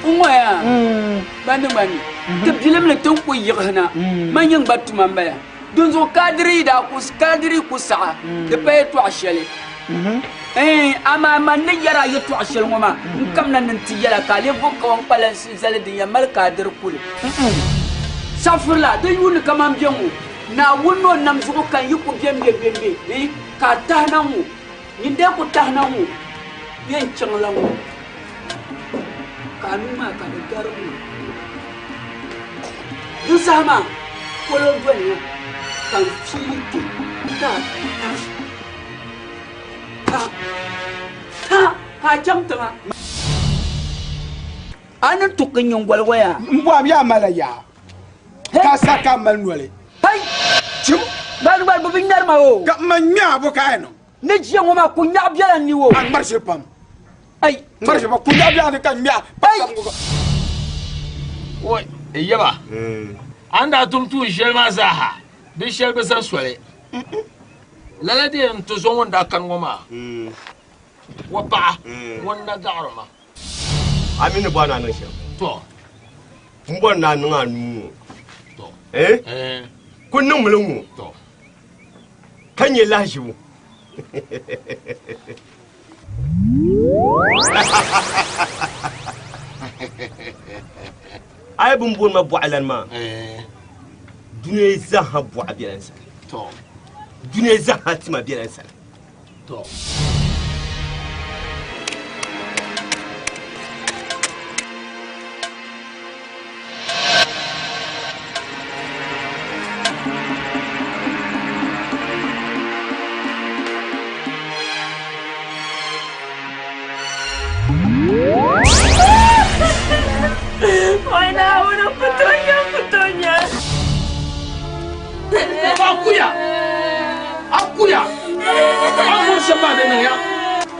N-ŋɔ yaa, gbandi gbandi, ti bilim li ti ni ku yiɣisi na, man nyin gba tuma m-bala. Dinzuɣu Kadiri yi daa ku, Kadiri yi ku saɣi, di pa yɛtɔɣ shɛli. Ɛɛn, amaa man ni yɛr a yɛtɔɣ shɛli ŋɔ maa, n kamina ni n ti yɛl a ka a lee bo kawan kpalansi zali din yɛn mali ka a diri kuli. Saɣifirila, di yuuni kaman bɛ ŋɔ, Naawuni ni o nam zuɣu ka n yi ku bembe bembe, ɛɛn, ka a tahi na ŋɔ, nyin dee ku tahi na ŋɔ, yɛn chaŋla ŋɔ, ka a nuu maa ka di garigi ŋɔ. Di saha maa, polo doliya ka n fiili kpe ka a ta, ta, ta ka a chaŋ tiŋa. A ni tuki nyiŋgoli ŋɔ yaa? M bɔhim yaa mali yaa, ka a sa ka a mali noli. Hei! Chim! Gbali gbali bɛ bi ŋmɛri ma o. Ka m ma ŋme a bo ka a yɛn niŋ? Ni jia ŋɔ maa kunyaɣu bela n ni o. A ŋmari shili pam. Ai! Ŋmari shili pam. Kunyaɣu bela ni ka ŋme a. Ai! Oi, yaba, a ni daa tum tuun shɛli maa zaaha, di shɛli bi zani soli. Lala dee n ti zo ŋun daa kani ŋɔ maa, o paɣa ŋun na gaɣiri ma. A mi ni bɔri ni a niŋ shɛm? Tɔ! M bɔri ni a niŋ a nuu ŋɔ. Tɔ! Eh? Ku niŋmi li ŋɔ. Tɔ! Ka nyɛ lahiʒibu. A yi bini booni ma bɔɣilani maa, dunia zaaha bɔɣa bela n sani. Dunia zaaha tima bela n sani. Akuya! Akuya! A kuri shɛm maa di niŋya.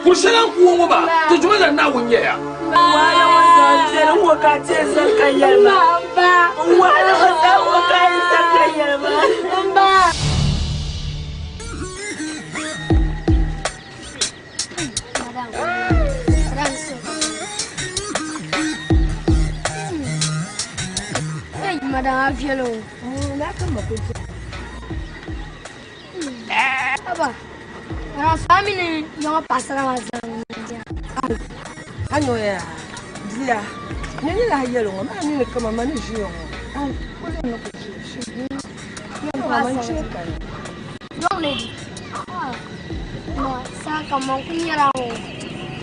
Kuri shɛli a ni ku ŋɔ maa, ti juma la Naawuni nyɛ ya. Madam a viɛli o. Aba, madam so a mi ni yɔŋɔ paɣasara maa zaa n-diya. A nyo ya bia nyɛ ni lahi yɛli ŋɔ maa nini kama ma ni ʒiya ŋɔ kuli ni ku ʒi Young lady. Ah, ma saa ka man ku nyɛla ŋɔ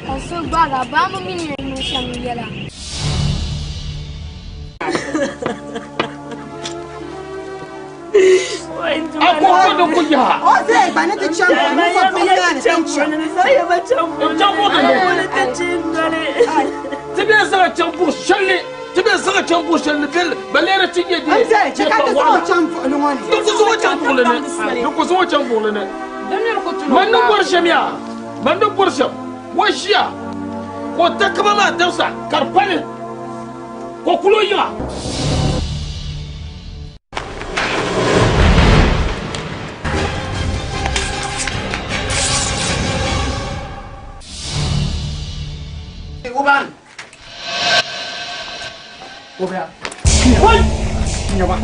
ka so gbaagi a baa mi ni yɛn niŋ shɛm yɛla. A ko ko di ku yaha. O zai ba ni ti chaŋ ni so buɣim maa ni ti chaŋ. N chaŋ buɣ din ni. Ti bɛ zaŋ chaŋ buɣ shɛli ni. Ti bɛ zaŋ chaŋ buɣ shɛli ni bɛ ba leeri ti nyɛ di. N zai chɛ ka ti zaŋ o chaŋ buɣili ŋɔ ni. Di ku zaŋ o chaŋ buɣili ni. Di ku zaŋ o chaŋ buɣili ni. Man ni bɔri shɛm yaa. Man ni bɔri shɛm. O ʒiya ka o takaba maa dabisa ka di pali ka o kuli o yiŋa.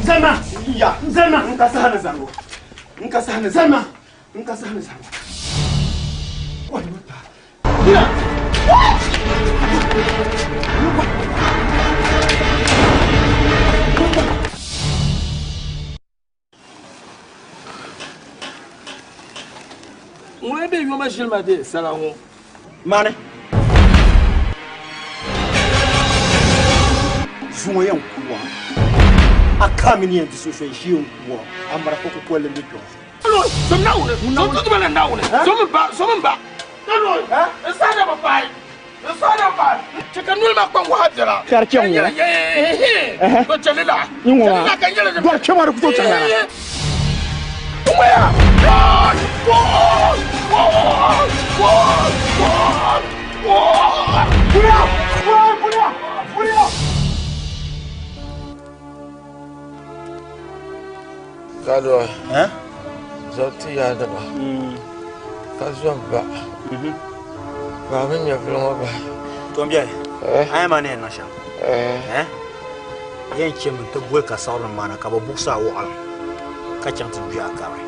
Zalima! Ya! Zalima! N ka saha ni zanibu. N ka saha ni zalima. N ka saha ni zanibu. Ŋuna bɛ yoma ʒili ma dee sala ŋɔ. Mani. Zuŋɔ yɛn ku wa. A ka mi ni yɛn di so shɛli ʒi yɛn ku wa. A marafa kukoli n bɛ kpɛ ŋɔ. Som Naawuni, som tuntuma la Naawuni, som n ba, som n ba. N saha na bi paai, n saha na bi paai. Chɛ ka noli maa kpaŋ waha biɛla. Kari kpɛŋ ŋɔ. To chɛli la, N ŋɔ chɛli la ka n yɛli ni. Dɔri kpɛŋ maa di ku tooi chaŋ lala. N ŋɔya. Kuliya! Kuliya! Kuliya! Kadoa zaŋ ti yaanima ka zom ba. Baa mi nyɛvili ŋɔ bahi. Tom biɛli. A yɛn ma ni yɛn niŋ shɛm. Eh? Yɛn chɛ mi ti boli ka saɣiri maa na ka bɛ buɣisi a wɔɣilim ka chaŋ ti gbi a kari.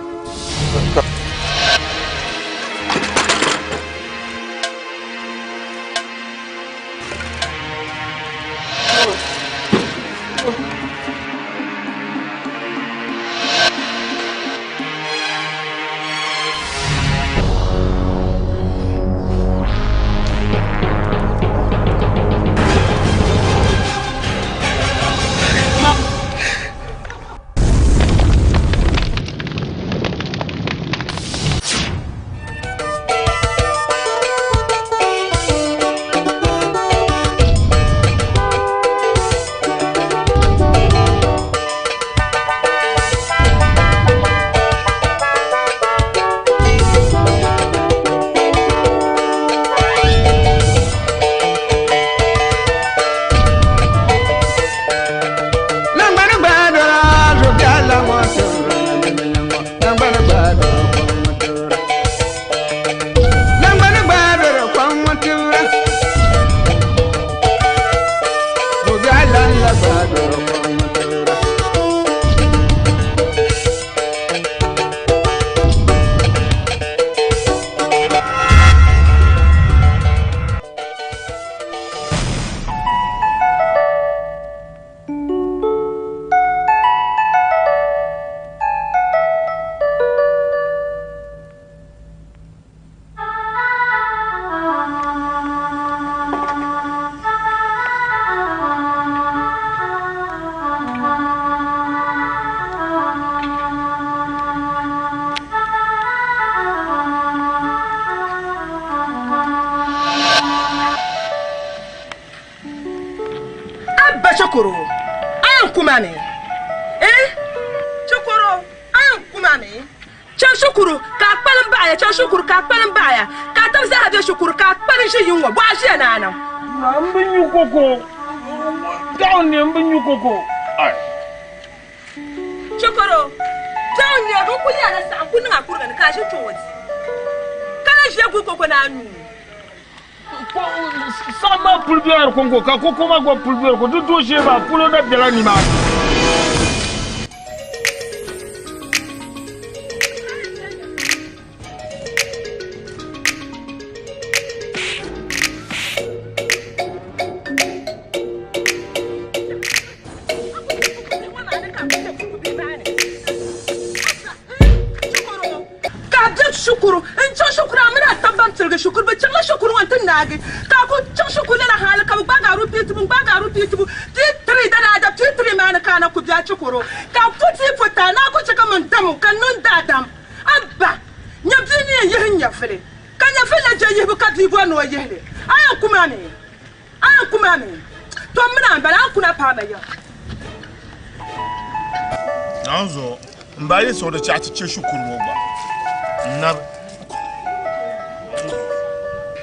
Abba Shukuru, a yɛn kuma mi eh Shukuru, a yɛn kuma mi Chaŋ shikuru ka a kpalim baɣiya, chaŋ shikuru ka a kpalim baɣiya, ka a tab zaaha be shikuru ka a kpalim ʒi yiŋ ŋɔ, bɔɣa ʒiya ni a niŋ. M bi nyu koko. Biɛɣu n-ne m bi nyu koko. Ai. Shikuru, biɛɣu n-ne din kuli yɛla saɣim ku niŋ a kuriga ni ka a ʒi kpe ŋɔ di, ka lahi ʒiya guli koko ni a nyu. Saɣim maa puli bela di kɔŋko ka koko maa gba puli be di ko. Di dooshee maa polo na bela nimaani. Ka a be shikuru n-chaŋ shikuru a mini a taba ban tiligi shikuru bɛ chaŋla shikuru ŋɔ nti naagi ka a ku chaŋ shikuru lala hali ka bɛ gbaagi a rupii tibu n-gbaagi a rupii tibu P3 dana a da P3 maa ni ka a na ku be a shikuru ka a pu tii puta a ni a ku che ka man dam o ka n niŋ daadam a ba nya bia ni yɛn yihi nyɛvili ka nyɛvili la je yihibu ka bia bɔri ni o yihi li a yɛn ku ma mi a yɛn ku ma mi tom mini a m-bala a ni kuna paai ma yiŋa. Naanzuo, m ba yi suɣudi chaɣ ti chɛ shikuru ŋɔ gba, n nabi.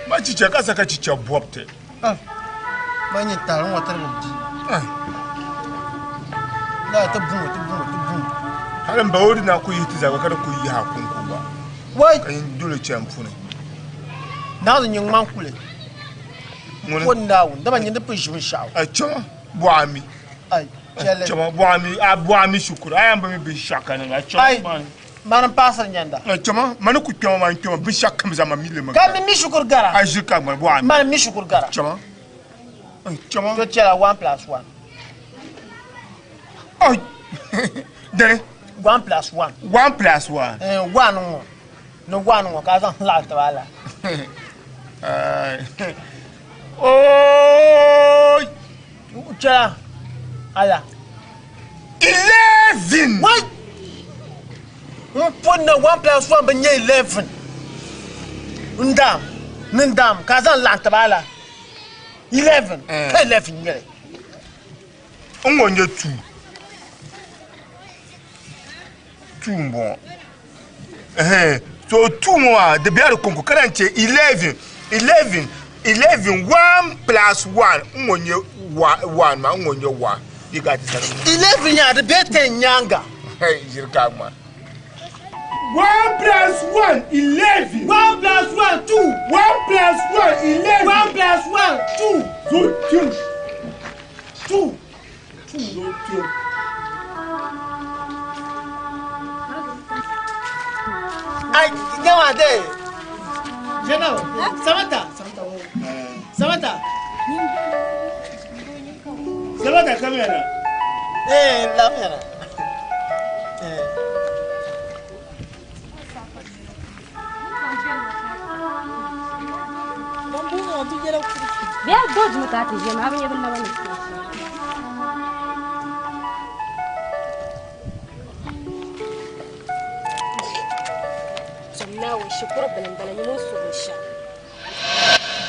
Ma chicha ka sa ka chicha bɔbi ti. Ma nyɛ tahili ŋɔ tiri bi bia. Laa ti buŋo ti buŋo ti buŋo. Hali m ba o di na ku yihi ti zaa gba ka di ku yihi a kuŋko gba. Wai! Ka nyin doli chani puuni. Naanzu nyɛ ŋman kuli. Ŋuni? Ko Naawuni, dama nyin di pun ʒi binshɛɣu. A chama bɔɣa mi. Ai, chɛli. Chama bɔɣa mi, a bɔɣa mi shukuru, a yɛn bi mi binshɛɣu ka niŋ, a chama Ai, bɔɣa mi. mani m-paasiri nyɛnda. A chama, mani ku kpɛma, mani kpɛma, binshɛɣu kam zaa, man mi li mi Ka mi mi shukuru gara. A ʒiri ka ŋmani bɔɣa mi. Mani mi shukuru gara. Chama, a chama. To chɛla 1 plus 1. Ai, dini? 1 plus 1. 1 plus 1. Eh, 1 ŋɔ. Ni 1 ŋɔ ka a zaŋ laɣim taba la. Ai. Oi! Chɛla, ala. 11! Wai! N pun na 1 plus 1 bi nyɛ 11. N daam, ni n daam ka a zaŋ laɣim taba ala. 11. Ka 11 nyɛli. N ŋɔ nyɛ 2. 2 n bɔŋɔ. Ɛhɛn. So 2 ŋɔ maa, di bela di kɔŋko ka naan che 11, 11, 11, 1 plus 1, n ŋɔ nyɛ 1 maa, n ŋɔ nyɛ 1. Di ka ti sani. 11 yaa di be 10 nyaaŋa. Hey, ʒiri ka ŋma. 1 plus 1, 11. 1 plus 1, 2. 1 plus 1, 11. 1 plus 1, 2. So Zainab, Samantha, Samantha, Samantha. Samantha come here now. Eh, lafiya na. Eh. Biya dodge mi ka ti ʒe maa, a bi nya bɛ naba ni. Naawuni shikuru bili m-bala nyini o su binshɛɣu.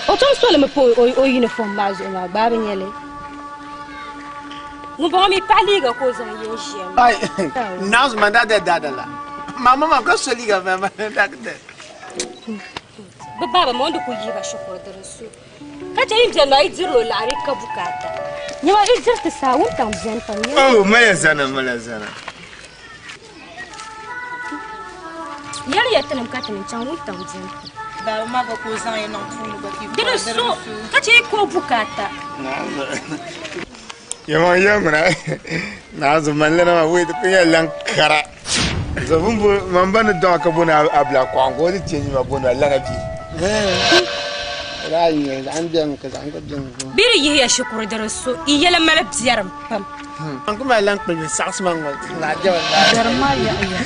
O tom soli mi pa o uniform maa zuɣu maa gba a bi nya li. Ŋumbɔŋɔ mi paɣa liiga ka o zaŋ ye n-ʒiya maa. Ai, naawuni man daa dali daadala. Mama maa ka so liiga maa man daa dali. Bɛ baaba maa o ni di kuli yihi ba shikuru di di so. Ka chɛ yi beni maa yi dirila o laɣiri ka bukaata. Nyama yi diri ti saa wuntaŋ beni pam. Oh, mali zana, mali zana. Yɛli ya tinim ka tinim chaŋ wuntaŋ beni. Baba maa gba ka o zaŋ ya niŋ puuni gba ka yi Di di so ka chɛ yi ka o bukaata. Yɛma yɛ ŋuna naanzu manlana maa wei di ku nyɛla lan kara. So bun bo man ba ni dɔŋa ka bo ni abila kɔŋ ka o ti change ma bo ni lana bi. Bɛ di yihiya shikuru di di so yi yɛla mali biɛrim pam. An ku mali lan kpilbi saɣisi ma ŋɔ zaɣ jɛma Biɛrim maa yaɣiya.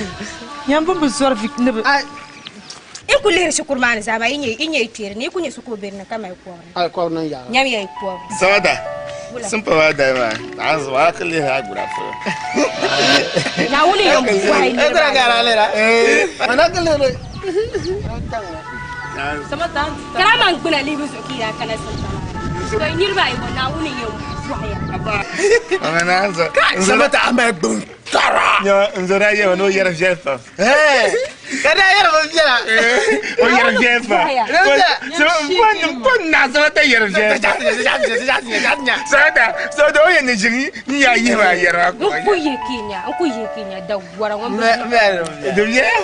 Yɛn bun bi zɔri vi ni bi. Yi ku lihiri shikuru maa ni zaa maa yi nya yi kpeeri ni yi ku nya shikuru bihi ni ka mali kɔbiri. Ai kɔbiri niŋ yaɣa. Nyam ya yi kɔbiri. Sabata sun pa maa dali maa naanzu maa ka lihiri a gura polo. Naawuni yɛn bɔhi niriba ayi. Karaman gbuna lihibu zuɣu ka yi daa kana sinta maa ni. To yi niriba ayi ŋɔ Naawuni yɛn bɔhi ya. Sabata a mali gbun kara. N zo daa yɛma ni o yɛri viɛli pam. Ka daa yɛri bi viɛla. O yɛri viɛli pam. N naɣ Sabata yɛri viɛli pam. Sabata Sabata o yɛn ni ʒini n yaa yihi maa yɛri maa. N ku yihi ka yi nya, n ku yihi ka yi nya dagɔra ŋɔ m-bi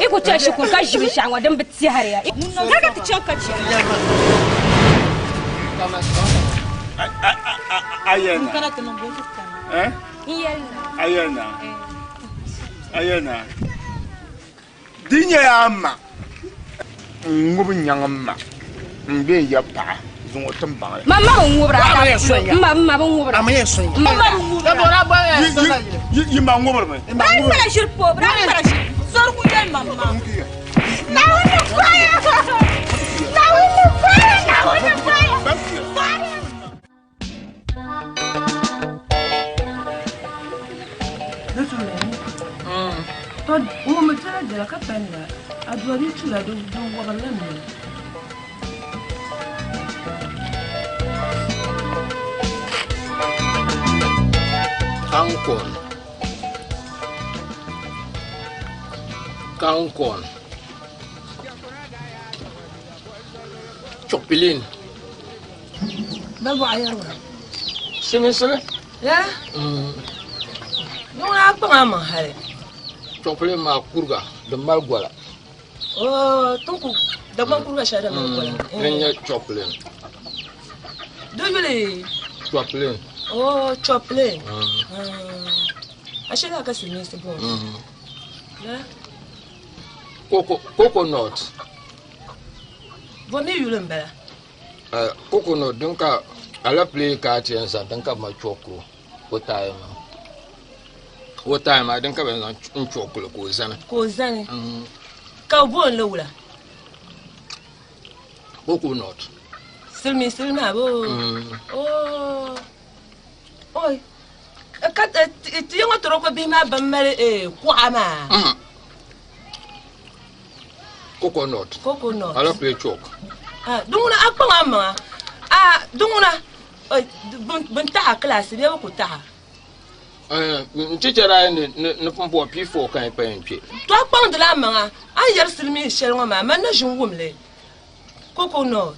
Yi ku chaŋ shikuru ka ʒi binshɛɣu ŋɔ din bi tɛhiri ya. Ka ka ti chaŋ ka chɛ. Ayɛna. N yɛli na. Ayɛna. Ayɛna. Di nyɛla a ma n ŋubi nyaŋ m ma m be n ya paɣa zaŋ o tim baŋli. Ma ma bi ŋubira n ma ma bi ŋubira. M ma bi ŋubira. Yi ma ŋubirimi. Daa kpala ʒiri poobu daa kpala ʒiri. Zɔrigu yɛli ma ma. Naawuni bɔya. Naawuni bɔya. Naawuni bɔya. To ŋun mi dira dira ka pa nira, a dua bee chula di wɔbirila noli. Kankon. Kankon. Chopilin. Ba bɔɣa yɛri ŋuna. Siminsili. Ya? Ni ŋuna a kpaŋ a maŋ hali. Chopilin maa kuriga din mali gola. Oo, tin ku Dagbaŋ kuriga shɛli din mali gola. Din nyɛ chopilin. Di yuli? Chopilin. Oo, chopilin. A shɛli a ka silimiinsi booni. Ya? Coconut. Bo mi yuli m-bala? Coconut din ka alapile ka ti yɛn zaŋ din ka bi mali chɔkuro o taaya maa o taaya maa din ka bi yɛn zaŋ n chɔkuli ka o zani ka o zani ka bi booni li wula coconut silimiinsili maa boo oo oi ka ti yiŋɔ toroko bihi maa ban mali kuɣa maa Coconut. Coconut. Alapile chalk. Ah, di ŋuna a kpaŋ a maŋa. Ah, di ŋuna bin taha class bee bi ku taha. N teacher daa ni ni pumpɔŋɔ P4 ka yi pa yɛn kpe. To a kpaŋdila a maŋa a ni yɛri silimiin shɛli ŋɔ maa man na ʒin wum li. Coconut.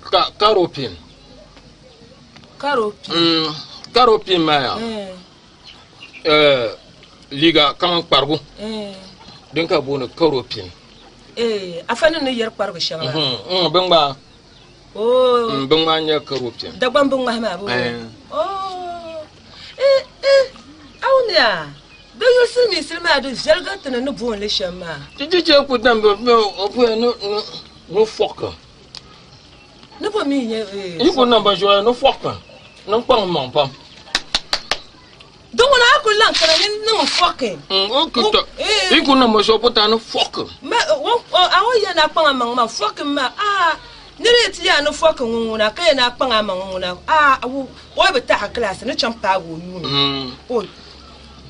Ka karopin. Karopin. Karopin maa yaa. Liiga kaman kparigu din ka booni karopin. Afa ni ni yɛri kparigu shɛŋa maa. Binŋmaa. Binŋmaa n-nyɛ karopin. Dagbaŋ binŋmahi maa boo. Awunia, di yuli silimiinsili maa di viɛligi ti ni ni booni li shɛm maa. Ti di chɛ ku dambi o puya ni. Ni fɔki. Ni bo mi nyɛ eh, Yi ku niŋ binshɛɣu ni fɔki ni kpaŋ maŋ pam. Di ŋuna a ku lan kana ni niŋ fɔki. O ku tɔ yi ku niŋ binshɛɣu puta ni fɔki. Ma a o yɛn a kpaŋ a maŋ maa fɔki ma a niri yi ti yɛn ni fɔki ŋun ŋuna ka yɛn a kpaŋ a maŋ ŋuna a o yi bi taɣi kilaasi ni chaŋ paagi o yuuni o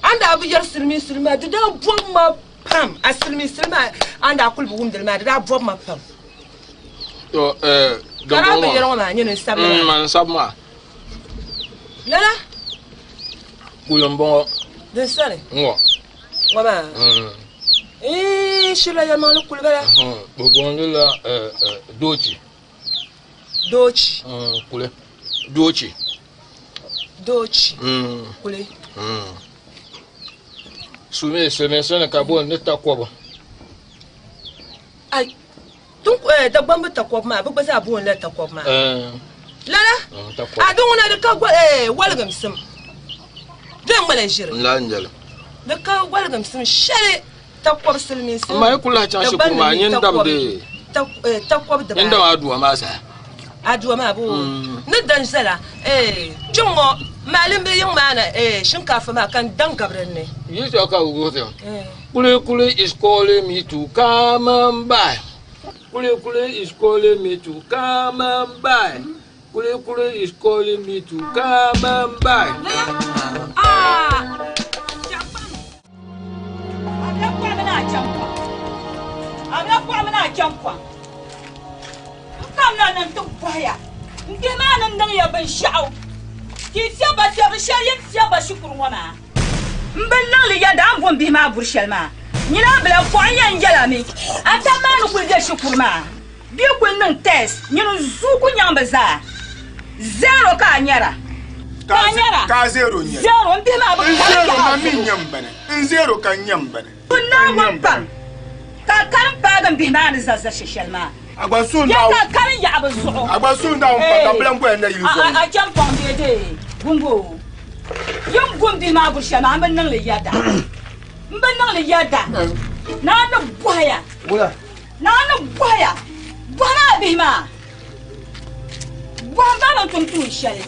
a ni daa bi yɛri silimiinsili maa di daa bɔbi ma pam a silimiinsili maa a ni daa kuli bi wumdili maa di daa bɔbi ma pam. To eh Ka daa bi yɛri ŋɔ maa nyɛ ninsabi maa. Ninsabi maa. Lala. Kuli n bɔŋɔ. Din sani. Ŋɔ. Ŋɔ maa. Ee shirila yɛlimaŋli kuli bala. Bɛ booni la doochi. Doochi. Kuli. Doochi. Doochi. Kuli. Silimiinsi ni ka booni ni takɔbu. Ai. Dagbamb takɔbu maa, bɛ gba zaa booni la takɔbu maa. Lala? A di ŋuna di ka waligimsim bɛ ŋmala ʒiri. Di ka waligimsim shɛli takɔbu silimiinsi Dagbaŋ takɔbu dibaayi. Aduwa maa boo ni dan zala kpiŋ ŋɔ maalim bi yiŋ maa na shinkaafa maa ka n daŋ gabi din ni. Kuli Kuli is calling me to come and buy. Kuli Kuli is calling me to come and buy. Kuli Kuli is calling me to come and buy. N bihi maa ni niŋ ya binshɛɣu ka yi fiɛbi ba fiɛbi shɛli yi ni fiɛbi ba shikuru ŋɔ maa. M bi niŋ li yɛda a ni bo m bihi maa buri shɛli maa. Nyini a bila kɔɣu n-yɛn yɛl a mi a taba maa ni kuli be shikuru maa bɛ yi kuli niŋ test nyini n-zuui ku nyaŋ bɛ zaa. Zero ka a nyara. Ka a nyara. Ka a zero n-nyɛ li. Zero m bihi maa bi N karim zero yaɣa ma mi zuɣu. n-nyɛ m bini. N zero ka n nyɛ m bini. Bɛ naawuni pam ka a karim paagi m bihi maa ni za za shɛli maa. A gba suhu Yɛ ka a karim yaɣi bɛ zuɣu. A gba suhu Naawuni pam ka bilan goya na yili zuɣu. A chɛmpɔŋ bee dee gumbo. Yi ni gum bihi maa buri shɛli maa, m bi niŋ li yɛda. M bi niŋ li yɛda. Naa ni bɔhi ya. Naa ni bɔhi ya. Bɔhim a bihi maa. Bɔhim ba bɛ ni tum tuun shɛli.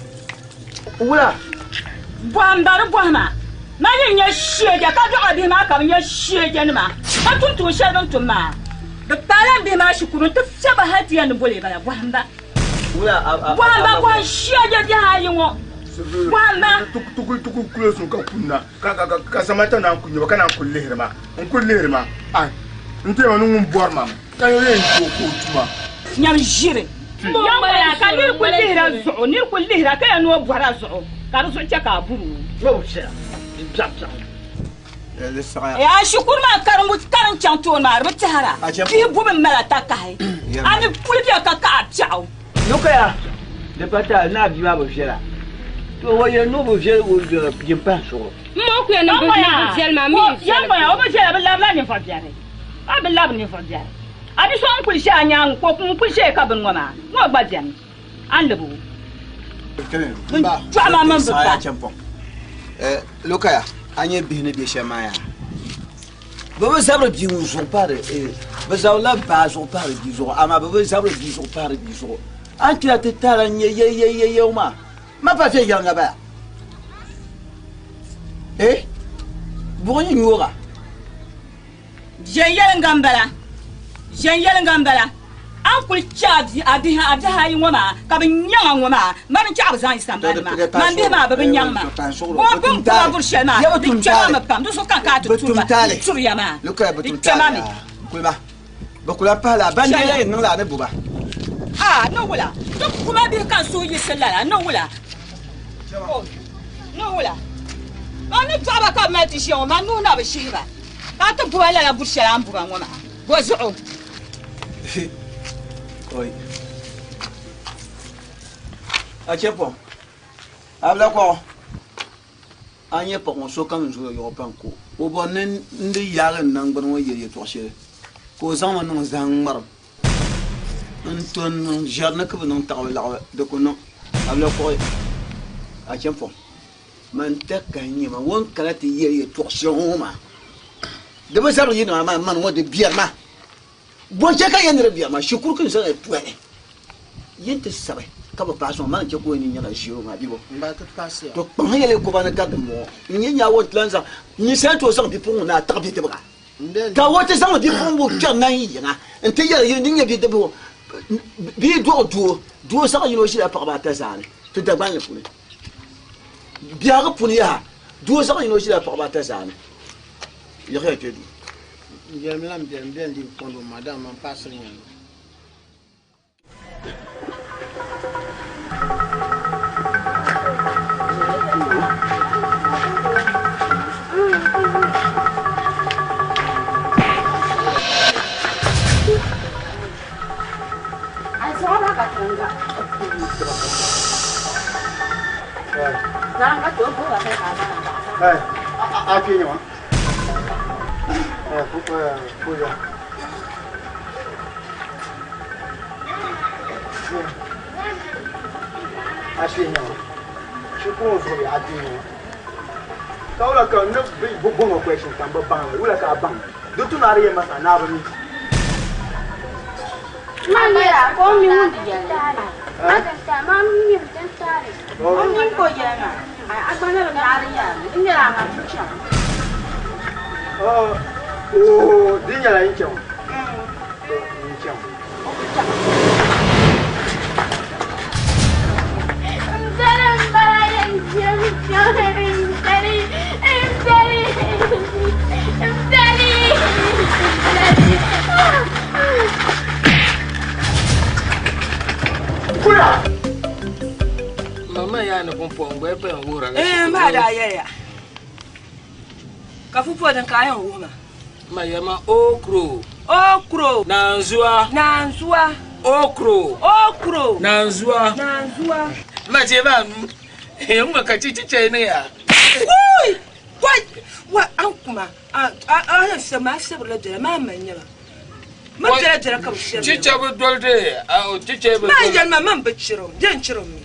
Bɔhim ba di bɔhim a. Man yi nyɛ shɛja ka dɔɣi a bihi maa ka bɛ nyɛ shɛjanima ka tum tuun shɛli bɛ ni tum maa, bɛ paala m bihi maa shikuru nti fiɛ ba hal ti yɛn ni boli ba la. Bɔhim ba. Bɔhim ba bɔhim shɛja bihi ayi ŋɔ. Bɔhim ba. Tukuli kulo sun ka kunna ka Samanta naan ku nyɛ ba ka naan ku lihiri ma n ku lihiri ma ai n ti yɛn ni ŋun bɔri ma mi ka yɛn yɛn ti o ka o tuma. Nyam ʒiri. Yɛŋ ka nir ku lihira zuɣu, nir ku lihira ka yɛn ni o bɔra zuɣu, ka di zuɣu chɛ ka a buri o. A shikuru maa karimbu karim chaŋ tooni maa di bi tɛhira. Bihi gubi m-mali a takahi. A ni kuli be ka kaɣa piɛɣu. Nukaya, di pa taali ni a bia maa bi viɛla. To o yɛn ni o bi viɛli o yin pahi zuɣu. M ma o ku yɛn niŋ bi viɛli maa mi yi viɛli. Yɛŋgɔya, o bi viɛla, bɛ labila ninvuɣ biɛri. A bi labi ninvuɣ biɛri. A bi so n-kuli ʒe a nyaaŋa ka o n-kuli ʒeya ka bini ŋɔ maa, ŋɔ gba beni. A ni lab o. N dɔɣi ma mini bɛ ba. Lukaya, a nya bihi ni be shɛm maa yaa? Bɛ bi zabiri bia ŋun zuɣu pahiri, bɛ zabirila baa zuɣu pahiri bia zuɣu, amaa bɛ bi zabiri bia zuɣu pahiri bia zuɣu. A ni kpɛra ti taara n-nyɛ yɛyɛyɛyɛo maa, ma pa viɛnyɛliŋga bala. Eh? Buɣu yi nyooga. Viɛnyɛliŋga m-bala, viɛnyɛliŋga m-bala. A ni kul chɛ a bihi a bihi ayi ŋɔ maa ka bɛ nyaŋ a ŋɔ maa, mani n-chɛ a bi zaŋ yi sambani maa. Man bihi maa, bɛ bi nyaŋ ma. Bɔ bɛ ni bɔri a buri shɛli maa, di kpɛm a mi pam, di zuɣu ka n kana ti turi ba, di turiya maa, di kpɛm a mi. A ni wula, ti kuma bihi ka n suhu yiɣisi lala, ni wula? Ni wula? Man ni dɔɣi ba ka bɛ mali ti ʒiya ŋɔ, man nuu na bi shihi ba. Ka a ti bu ba lala buri shɛli a ni bu ba ŋɔ maa, bɔ zuɣu? A chɛ pɔŋ, a bila kɔɣu, a nya paɣ ŋɔ sokam n zɔr o yɔɣu pam ka o bɔri ni n di yaagi n naŋgbani ŋɔ yɛli yɛtɔɣ shɛli, ka o zaŋ ma niŋ zahim ŋmarim n-to n-niŋ ʒiɛri ni ka bi niŋ taɣibu laɣibu di ku niŋ. A bila kɔɣu, a chɛ pɔŋ. Man takahi n-nyɛ ma, o ni kana ti yɛli yɛtɔɣ shɛli ŋɔ maa, di bi zabiri yinima maa, mani ŋɔ di biɛri ma. Bɔ chɛ ka ya ni di biɛri maa shikuru ku zaŋ ya tɔhi yi ni ti sabi ka bi paasi ŋɔ maa ni chɛ ka o ni nyɛla zero maa bibɔ. To kpaŋ ya li koba ni ka dimbɔŋɔ n-nyɛ nya o ti lan zaŋ ninsal tooi zaŋ bipuɣiŋ ni a taɣi bidibiga ka o ti zaŋ bipuɣiŋ kpɛri na yiŋa nti yɛli yi ni nyɛ bidibiga bee dɔɣi doo, doo zaɣ yino ʒila paɣiba ata zaani ti Dagbanli puuni. Biɛhigu puuni yaha, doo zaɣ yino ʒila paɣiba ata zaani. Yiɣiya kpe duu. N biɛlim la m biɛlim bɛn di kɔndo maa dama man paasiri nyɛli. Mama yaa ni pumpɔŋ n gba yi paya n-wuhira la Eh, maa daa yɛliya ka fufuo din ka a yɛn wuhi ma. Ma yɛma okro. Okro. Naanzua. Naanzua. Okro. Okro. Naanzua. Naanzua. Ma chɛ ba nu. Eh, n gba ka chichi chɛ ni ya. Wui! Wai! Wa an kuma. A a a yɛn fiɛbi ma a fiɛbirila biɛla maa ma nyɛba. Ma biɛla biɛla ka bi fiɛbiri. Chicha bi doli di chicha bi Maa doli. yɛli ma man bi chiro. Bɛ n chiro mi.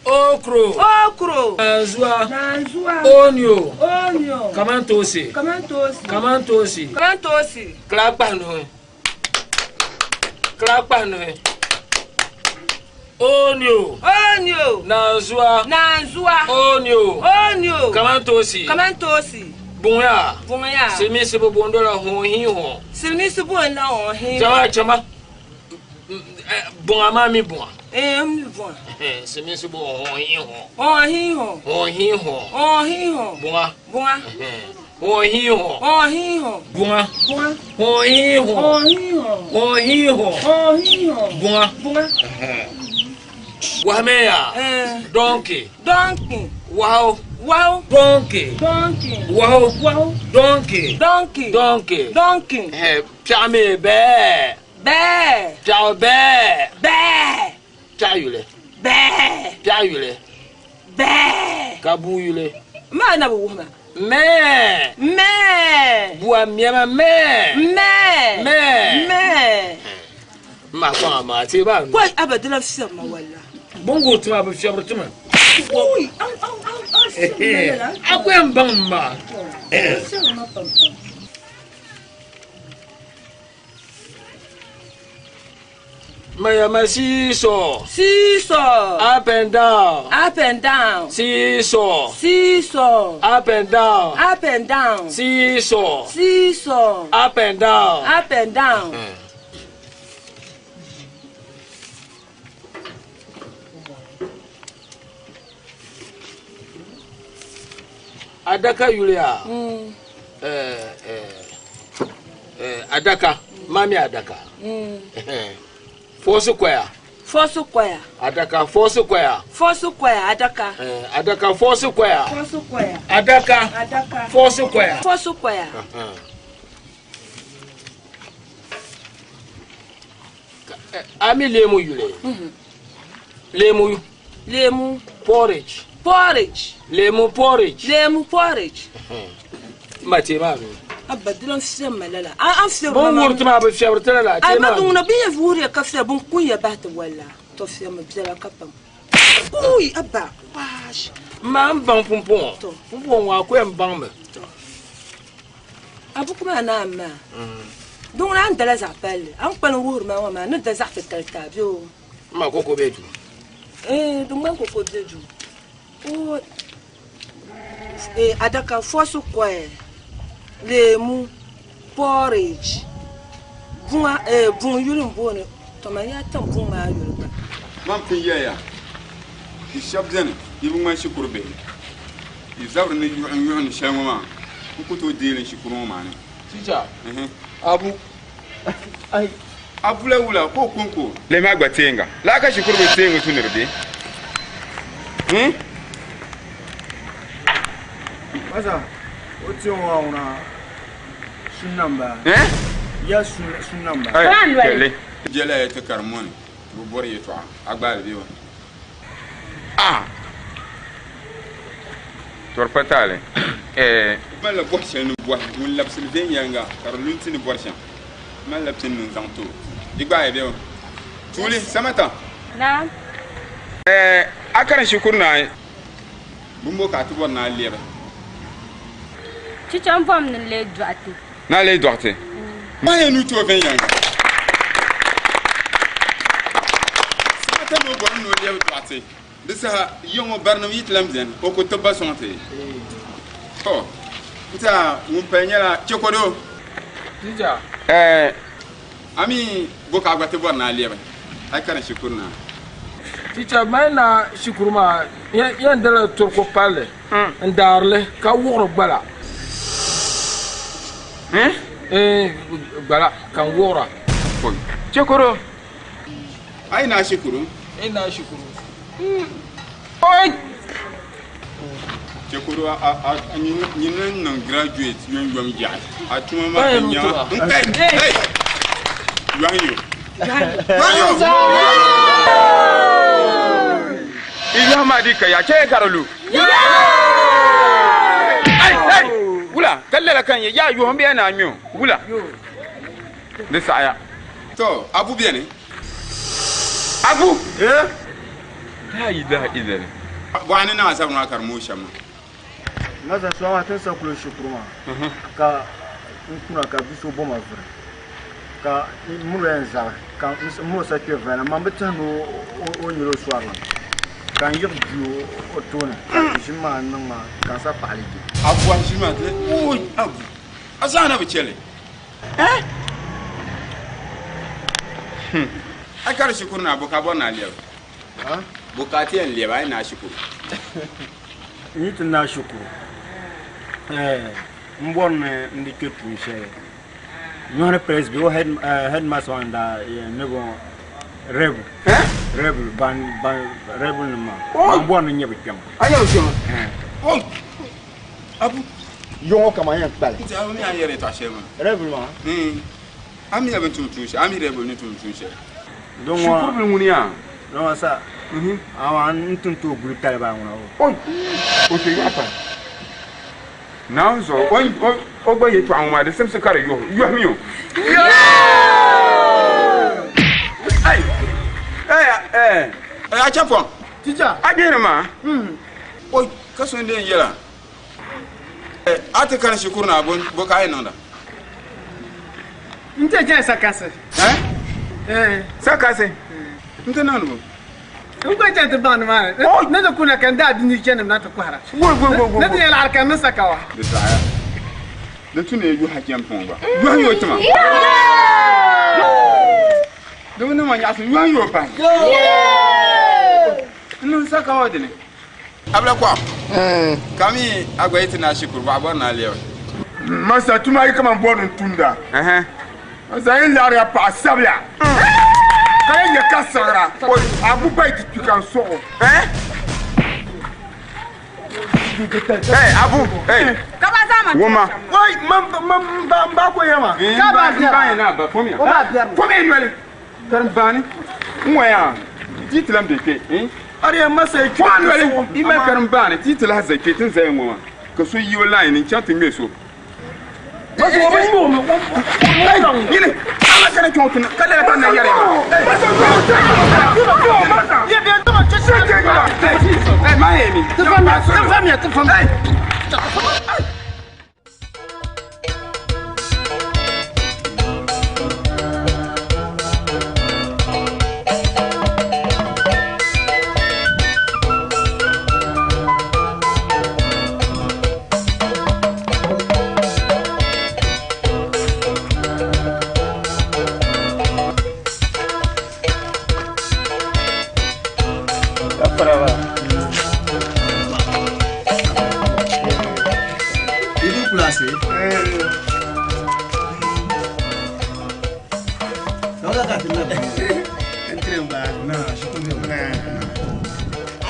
Okro. Okro. Naanzua. Naanzua. Onio. Onio. Kamantoosi. Kamantoosi. Kamantoosi. Kamantoosi. Kila kpahi nuhi. Kila kpahi nuhi. Onio. Onio. Naanzua. Naanzua. Onio. Onio. Kamantoosi. Kamantoosi. Buŋya. Buŋya. Silimiinsi bi booni la hɔn hɔn. Silimiinsi booni la hɔn hɔn. Jama chama. Buŋa maa mi buŋa. Eh, n mi buŋa. Silimiinsi bo hɔn hɔn. Hɔn hɔn. Hɔn hɔn. Hɔn hɔn. Buŋa. Buŋa. Hɔn hɔn. Hɔn hɔn. Buŋa. Buŋa. Hɔn hɔn. Hɔn hɔn. Hɔn hɔn. Hɔn hɔn. Buŋa. Buŋa. Wahameya. Donkey. Donkey. Wahu. Wahu. Donkey. Donkey. Wahu. Wahu. Donkey. Donkey. Donkey. Donkey. Piɛɣu mi bɛɛ. Bɛɛ. Piɛɣu bɛɛ. Bɛɛ. Piɛɣu yuli. Bɛɛ. Piɛɣu yuli. Bɛɛ. Ka bua yuli. Maa na bi wuhi ma. Mɛɛ. Mɛɛ. Bua mɛma mɛɛ. Mɛɛ. Mɛɛ. Mɛɛ. Ma kɔŋa maa ti ba. Kɔi aba di la fiɛbi ma walla. Bongo tuma bi fiɛbiri tuma. Ui, an an an an fiɛbi ma lala. A ku yɛn baŋ m ma. Fiɛbi ma pam pam. Mayama seesaw. Seesaw. Up and down. Up and down. Seesaw. Seesaw. Up and down. Up and down. Seesaw. Seesaw. Up and down. Up and down. Adaka yuliya. Adaka. Mami adaka. Four square. Four square. Adaka four square. Four square adaka. Adaka four square. Four square. Adaka. Adaka. Four square. Four square. Ami leemu yuli. Leemu. Leemu. Porridge. Porridge. Leemu porridge. Leemu porridge. Ma te maa mi. Abba dilan fiɛbi ma lala. A an fiɛbi Bin wuri tima bi fiɛbiri ti lala. Ai ma duŋna bin yɛ wuhuriya ka fiɛbi bin kun ya bahi ti walla. To fiɛbi biɛla ka pam. Ui abba waash. Ma n baŋ pumpɔŋɔ. Pumpɔŋɔ ŋɔ a ku yɛn baŋ mi. A buku maa naan maa. Di ŋuna a ni dala zaɣ palli, a ni kpalim wuhiri ma ŋɔ maa, n ni da zaɣ titali ti a bee o? M ma koko bee duu? Ɛɛn, di ŋmani koko be duu. O, eh, adaka fɔsi kɔya, leemu, porridge, buŋa, eh, buŋ yuli m-booni, tɔ man yaa tam buŋ maa yuli gba. Man pun yɛliya, Yi shɛb beni, yi bi ŋmani shikuru bihi. Yi zabiri ni yuɣiŋyuɣiŋ ni shɛli ŋɔ maa, n ku tooi deei li n shikuru ŋɔ maa ni. Teacher, Abu. Abu la wula ka o konko? Lɛm a gba teenga. Lala ka shikuru bihi teengi tu ni di be. Hmm? Masa, o ti ŋɔ maa ŋuna sunna m-bala. Eh? Ya sunna m-bala. Ai, kpɛli. Jɛla ya ti karim ŋɔ ni bi bɔri yɛtɔɣa, a gbaali bɛ o. Ah! Tɔri pa taali. Eh. Malila bɔhi shɛli ni bɔhi ŋun labisili viɛnyɛliŋga ka di lu nti ni bɔri shɛm. Malila pini ni n-zaŋ ti o. Di gbaaya bɛ o. Tuuli, Samata. Naam. Eh, a karim shikuru naai. Bimbo ka a ti bɔri ni a lɛbi? Chicha m-bɔmi ni n leei dɔɣite. Ni a leei dɔɣite? Maa yɛn nuu ti o viɛnyɛliŋga. Samata ni o bɔri ni o lɛbi dɔɣite. Di saha ya ŋɔ barinim yi ti lan beni, o ku tib ba sɔŋ ti. To, n tiɛha ŋun paya nyɛla Chekodo. Teacher. Ɛɛ, a mi bo ka a gba ti bɔri ni a lɛbi a yi karim shikuru na? Teacher, mali na shikuru maa yɛn dala toroko palli n daari li ka wuɣiri gbala. Ɛɛ, gbala ka n wuɣira. Chekodo, a yi naai shikuru? N naai shikuru. Oi! Chekoro a nyini n niŋ graduate yom yom yaɣi a tuma maa ka nya n kai hey yɔhi yo yɔhi yo i yɔhi maa di ka ya chɛ ka di lu hey hey wula ka lala ka n yɛ yaa yɔhim bɛ na ŋmɛ o wula di saɣaya to abu beni Abu! Eh? La ilaha illallah. Bɔɣa ni naa zabiri maa ka di mooi shɛm maa. Masa so maa tin sa kuli shikuru maa ka n kuna ka bi so boma vuri ka muro yɛn zabi ka n muro sa kpɛ vaya na man bi tihi ni o nyɛla o sɔrila ka n yiɣi du o tooni ka ʒim maa niŋ ma ka n sa paɣali je. Abu a ʒim maa ti ooi Abu a zaa na bi chɛli. Eh? Hmm. A kari shikuru na bo ka bɔri ni a lɛbi? Bo ka a ti yɛn lɛbi a yi naai shikuru? N yi ti naai shikuru, eh, m bɔri ni n di kpe tuun shɛli. Nyɔhiri Presby o head, eh, headmaster maa n-daa yɛn ni bɔŋɔ Rebel. Rebel, ban, ban, Rebel nim maa. Ban bɔri ni n nyɛ bɛ kpɛma. A nyɛ bɛ kpɛma? Eh. Oh! Abu. Yɔŋɔ kaman yɛn kpali. Nti a mi a ni yɛri yɛtɔɣa shɛli maa. Rebel maa? A mi a bi tum tuun shɛli, a mi Rebel ni tum tuun shɛli. Don ŋɔ. Shikuru bili ŋuni yaa? Don ŋɔ sa. Amaa n ti tooi guli taliba ŋuna o. Oi! O kpe yɔɣu pam. Naawuni zuɣu o gba yɛtɔɣa ŋɔ maa di simsi ka di yɔhi. Yɔhimi o. Ai! Ai! Ai! A chɛpɔŋ. Teacher. A gbihiri maa. Oi! Ka so n-lee yɛla. A ti kani shikuru na bo ka a yi niŋda? N ti chani sakasi. Eh? Sakasi? N ti niŋdi bo? N kuli chani ti baŋ ni maa ni. Ni ti kuna ka n daa bini chani na ti kɔhira. Ni ti yɛli laɣiri ka n niŋ sakawa. Di saɣaya. Di tu ni yuha chani pɔŋ gba. Yuha yo tima. Di bi niŋ ma nyaɣisim yuha yo pahi. N niŋ sakawa dini. Abila kɔɣim ka mi a gba yi ti naai shikuru bɔɣa bɔri ni a lɛbi. Masa tuma yi kaman bɔri ni tumda. Masa yi laɣiri ya paɣa sabila ka yɛn nyɛ ka siɣira a ku payi ti kpi ka n sɔɣ o. Hey, Abu, hey. Wuma. Oi, man ba n ba ko yɛma. Ka ba n ba yɛn na ba fomya. Fomya noli. Karimbaani n-ŋɔya ti ti lan be kpe. Ariya masa yi Fɔŋ noli i mali karimbaani ti ti lahi za kpe ti ni zaya ŋɔ maa ka so yi o line ni n-chaŋ ti ŋme so. Masa o bi ŋme o mi o Nyini a ma kana kpe ŋɔ ti ni ka lala ka n na yɛri maa. Hey, maa yɛ mi. Ti famiya, ti famiya.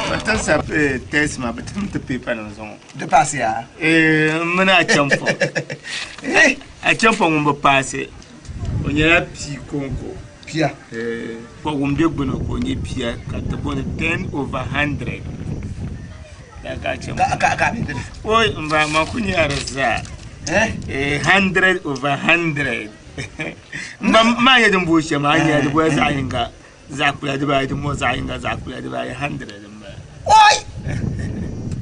Bɛ tin sa test maa, bɛ tim ti paper nim zuŋɔ. Di paasi ya? N mini Achampɔŋ. Achampɔŋ ŋun bi paasi, o nyɛla pia kɔŋko. Pia? Kɔ ŋun be gbuni ka o nyɛ pia ka ti booni 10 over 100. Ka ka bi dini? Oi, n ba ma ku nyɛ di zaa. 100 over 100. N ba maa nyɛ din booi shɛm, a nyɛ di boya zaɣ yinga zaɣ kpula dibaayi di mo zaɣ yinga zaɣ kpula dibaayi 100 n bala. Oi!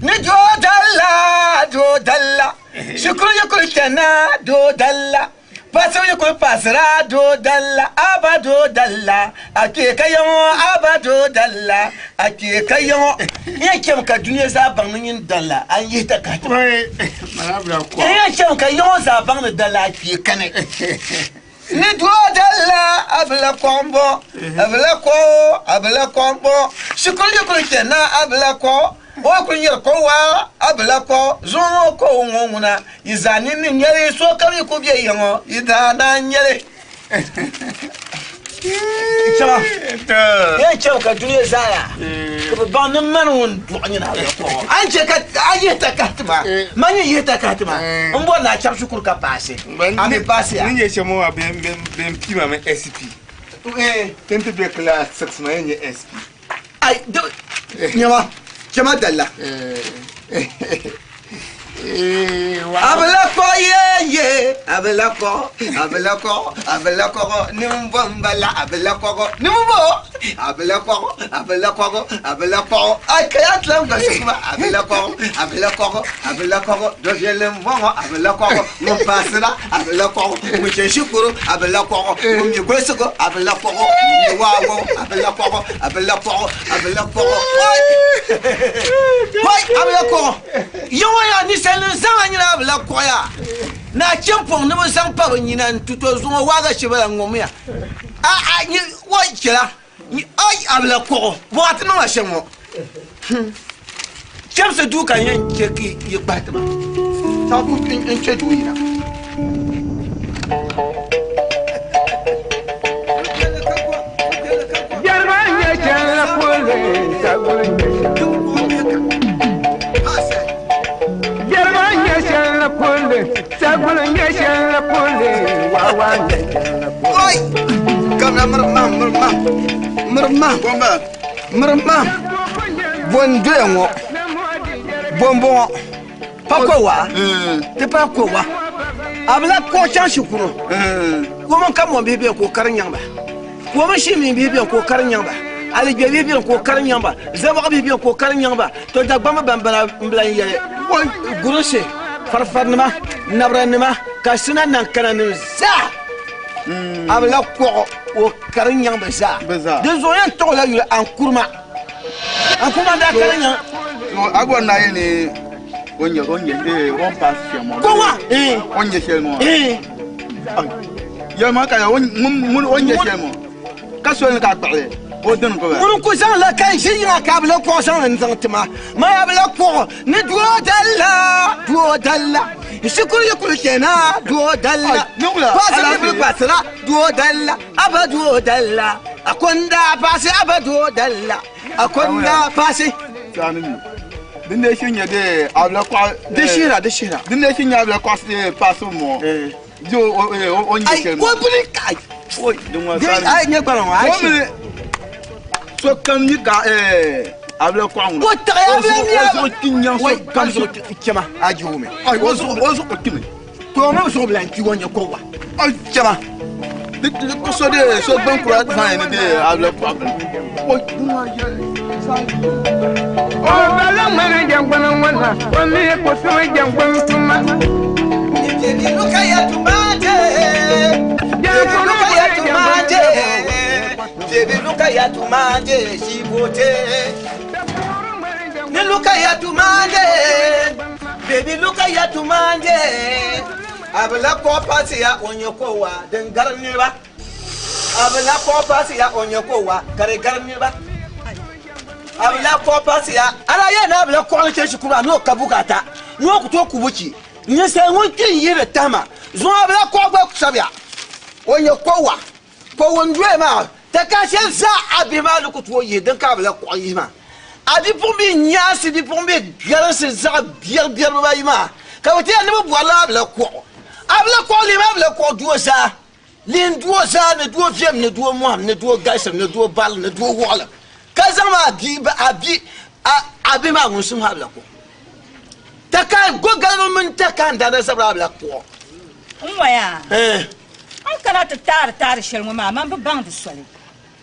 Ni do dalla, do dalla. Shikuru yi kuli chana, do dalla. Pasibu yi kuli pasira, do dalla. Aba do dalla. A kpee ka yaŋɔ, aba do dalla. A kpee ka yaŋɔ. N yɛn chɛmi ka dunia zaa baŋ ni nyin dalla, a ni yihi takahi ti ma. N yɛn chɛmi ka yaŋɔ zaa baŋ ni dalla a kpee kani. Ni do dalla, a bi la kɔɣu m-bɔ. A bi la kɔɣu, a bi la kɔɣu m-bɔ. Shikuru yi kuli chana, a bi la kɔɣu. O kuli nyɛri ko waa, a bi la kɔɣu. Zuŋɔ ŋɔ ko ŋɔ ŋuna, yi zaa nini ni nyɛli, sokam yi ku be ya ŋɔ, yi daa naan nyɛli. Chama, yɛn chɛmi ka dunia zaa yaa ka bɛ baŋ ni mani ŋun dɔɣi nyini a bi la kɔɣu. A ni chɛ ka a yihi takahi ti ma, man yi yihi takahi ti ma, m bɔri ni a chabi shikuru ka paasi. A mi paasi ya. Ni nyɛ shɛm ŋɔ maa, bɛn pii ma mi SP. Ti ni ti be class 6 maa, yɛn nyɛ SP. Ai, nyama, chama dalla. Abilakɔ ye ye, abilakɔ, abilakɔ, abilakɔ, nimbɔ n bala abilakɔ, nimbɔ, abilakɔ, abilakɔ, abilakɔ, ai kaya tilam gba shikuma, abilakɔ, abilakɔ, abilakɔ, dɔviɛli n bɔŋɔ, abilakɔ, ŋun paasira, abilakɔ, ŋun chɛ shikuru, abilakɔ, ŋun mi golisigu, abilakɔ, ŋun mi waago, abilakɔ, abilakɔ, abilakɔ, oi, oi, abilakɔ, yaŋɔ yaa ninsalinim zaŋ a nyina abilakɔ yaa ni a chɛmpɔŋ ni bɛ zaŋ pa bɛ nyina n-ti to zuŋɔ waagashe bala ŋɔmiya a a nyi oi chɛla oi abilakɔɣu bɔ a ti niŋ ma shɛm ŋɔ chɛmsi duu ka n yɛn chɛ ka yi kpahi ti ma saɣi ku n chɛ duu yina. Jɛriba n-nyɛ chɛnli puli saguli n-nyɛ shɛli. Jɛriba n-nyɛ shɛli puli saguli n-nyɛ shɛli puli wawa n-nyɛ shɛli puli. Oi! Kamina miri ma, miri ma, miri ma, miri ma. Bo n-doya ŋɔ, bo m-bɔŋɔ. Pa ko wa, ti pa ko wa. A bi lahi kpuɣi chaŋ shikuru. Ko mini kamɔn bihi beni ka o kari nyaŋ ba. Ko mini shimiin bihi beni ka o kari nyaŋ ba. Aligbe bihi beni ka o kari nyaŋ ba. Zabɔɣu bihi beni ka o kari nyaŋ ba. To Dagbamba ban bala m-bi lahi yɛli gurinsi, farifarinima, nabiranima, Katsina nankananim zaa. A bi lahi kpuɣi o kari nyaŋ bɛ zaa. Dinzuɣu yɛn tɔɣi o la yuli Ankuruma. Ankuruma daa kari nyaŋ. A bɔri ni a yɛli ni o nyɛ o nyɛ ee o ni paasi shɛm ŋɔ. Ko wa ee. O ni nyɛ shɛli ŋɔ. Ee. Yɛli ma ka o ŋun o ni nyɛ shɛli ŋɔ ka soli ni ka a kpuɣili o dini ko ba. Ŋuni ku zaŋ la ka n ʒi yiŋa ka a bi lahi kpuɣi zaŋ li n-zaŋ ti ma. Man a bi lahi kpuɣi ni doo dalla doo dalla shikuru yi kuli chana doo dalla paasi mi kuli kpasira doo dalla aba doo dalla a konda paasi aba doo dalla a konda paasi. Din dee shi nyɛ de abila kɔɣa. Di shihira di shihira. Din dee shi nyɛ abila kɔɣa paasi mɔ. Di o o o nyɛ shɛli mɔ. Ai ko bili ka di ai nyɛ gbana ŋɔ ai shi. Sokam yi ka abila kɔɣa ŋɔ. Ko taɣi abila miya. O zuɣu ti nyaŋ sokam zuɣu chɛma a ji o mi. Ai o zuɣu o zuɣu ti mi. To o mi zuɣu bila n-kpi o nyɛ ko wa. Ai chɛma. Di so de so gbɛn kura zaŋ ni de abila kɔɣa bini. O O bala ŋmani jɛngbuni ŋɔ na, o mi ku suhi jɛngbuni tuma. Baby, look at your tomato. Baby, look at your tomato. Baby, look at your tomato. She bote. Ni look at your tomato. Baby, look at your tomato. Abila ko pasi ya onye ko wa den gar niriba. Abila ko pasi ya onye ko wa kare gar niriba. Abila ko pasi ya ala ye na abila ko che shukuru no kabuka ta. No ku to kubuchi. Ninsal ŋun kpi n-yihiri tahima zuŋɔ abila kɔɣa gba sabiya o nyɛ kɔwa. Ko ŋun doya maa Taka shɛli zaa a bihi maa ni ku tooi yihi din ka a bi lahi kɔɣi yihi maa. A bipuɣimbihi nyaansi bipuɣimbihi garinsi zaɣ biɛribiɛri bibaayi maa, ka bɛ ti yɛli ni bɛ bɔrila a bi lahi kɔɣ o. A bi lahi kɔɣ lihimi a bi lahi kɔɣ doo zaa. Lihim doo zaa ni doo viɛm ni doo mɔhim ni doo galisim ni doo barili ni doo wɔɣilim, ka zaŋm a bia a bi a bihi maa ŋun sim ha a bi lahi kɔɣ o. Taka gɔgalibi mini takaandana zabiri a bi lahi kɔɣ o. N ŋɔya. N kana ti taari taari shɛli ŋɔ maa, man bi baŋ di soli.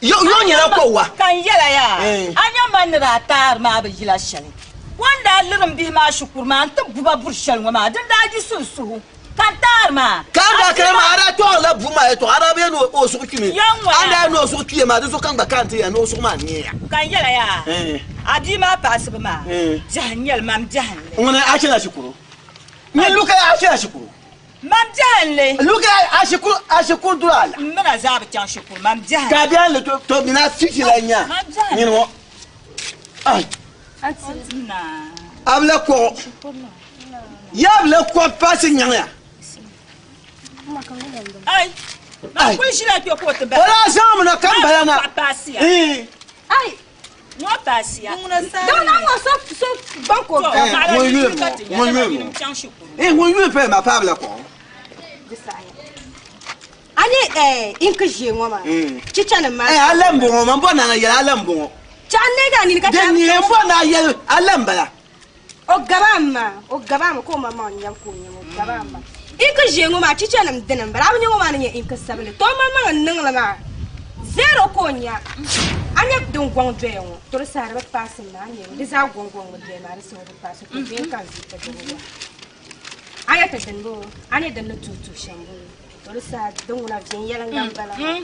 Yo nyɛla ko wa. Ka n yɛla yaa, a nya man ni daa taari maa bi yila shɛli. O ni daa liri m bihi maa shikuru maa nti bu ba buri shɛli ŋɔ maa, din daa yiɣisi n suhu ka n taari maa. Ka n daa kana maa, a daa tɔɣirila buɣim maa yɛtɔɣa, a daa bi yɛli ni o zuɣu kpimi. A ni daa yɛli ni o zuɣu kpiya maa, di zuɣu ka n gba kana ti yɛli ni o zuɣu maa neeya. Ka n yɛla yaa, a bia maa paasibu maa, biɛhi n-nyɛ li, man biɛhi n-li. Ŋuni a chana shikuru? Nyini lu ka a chana shikuru? Mam biɛhinli. Luka a shikuru a shikuru duri a la. M mina zaa bi chaŋ shikuru mam biɛhinli. Ka biɛhinli to to mina fifty la nya nyini ŋɔ. Ai. A bi la kɔɣɔ. Ya bi la kɔɣɔ paasi nyaŋ ya. Ai. Mam kuli ʒila kpe ka o ti bala. O daa zaŋ mi na ka m bala na. Ai. Ŋɔ paasiya. Dɔŋ ŋɔ so so gbaŋ ka o To, gbaŋ. paɣa la Ŋun yi yuli ka ti nya ŋun dama yuli yinim ŋɔ. chaŋ shikuru. Eh, ŋun yuli paya maa paai bi la kɔɣɔ. Di saɣiya. A ni eh inki ʒee ŋɔ maa. Chichanim maa. Eh, a la m-bɔŋɔ, man bɔri ni a na yɛli a la m-bɔŋɔ. Chaɣ n neegi a nini ka Din chaɣ ni n bɔri ni a yɛli a la m-bala. O gaba a ma, o gaba a ma ka o maŋmaŋ nyam ka o nyam o gaba a ma. Inki ʒee ŋɔ maa chichanim dini m-bala, a bi nya ŋɔ maa ni nyɛ inki sabinli, to o maŋmaŋ n-niŋ li maa zero ka o nya. A nya din gɔŋ doya ŋɔ, to di saha di bi paasi m maa, a nya di zaa gɔŋ gɔŋ mi doya maa di saha bi paasi to bee ka n zi ti dini ŋɔ. A nya ti dini boo, a nya din ni tuhi tuhi shɛm boo, to di saha din ŋuna viɛnyɛliŋga m-bala maa.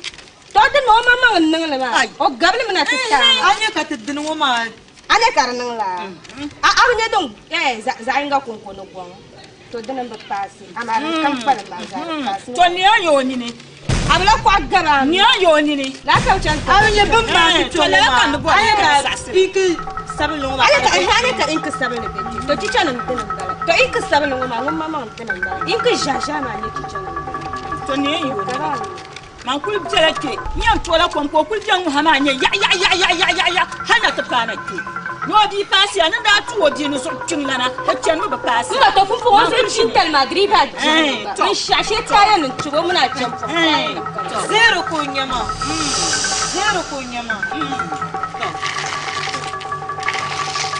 To dini o maŋmaŋ n-niŋ li maa, o gabili mi na ti taai. A nya ka ti dini ŋɔ maa A nya ka di niŋ laa? A a bi nya din eh zaɣ yinga kɔŋko ni gɔŋ, to dini m-bi paasi, amaa din kam kpalim maa zaa di paasi mi. To ni a yo o nini. A bi lahi kɔɣi gaba a mi. Ni a yo o nini. Laa ka bi chaŋ A bi nya bɛ ni maani To kpe ŋɔ lala ka n ni maa, bɔri a ni nya ka ka di saɣisi. inki sabinli ŋɔ maa A nya ka ka di eh a nya ka inki sabinli be kpe, to chichanim dini m-bala. To inki sabinli ŋɔ maa ŋun maŋmaŋ dini m-bala. Inki ʒiɛhiʒiɛhi maa n-nyɛ chichanim dini. To ni a yo o nini. Gaba a mi. Man kuli bela kpe, n yɛn toola kom ka o kuli be ŋ-ŋuha maa nyɛ yaɣiyaɣiyaɣiyaɣiyaɣi hal na ti paana kpe. Ni o bia paasiya, ni daa tuui o bia ni zuɣu kpiŋlana, o chanimi bi paasi. M ba to pumpɔŋɔ o zuɣu chintali maa di dii baai diɛmdi ba. Binshɛɣu shee taaya ni n-tubi o mini a chani pɔhim taaya nim ka di. Zero ka o nya maa. Zero ka o nya maa.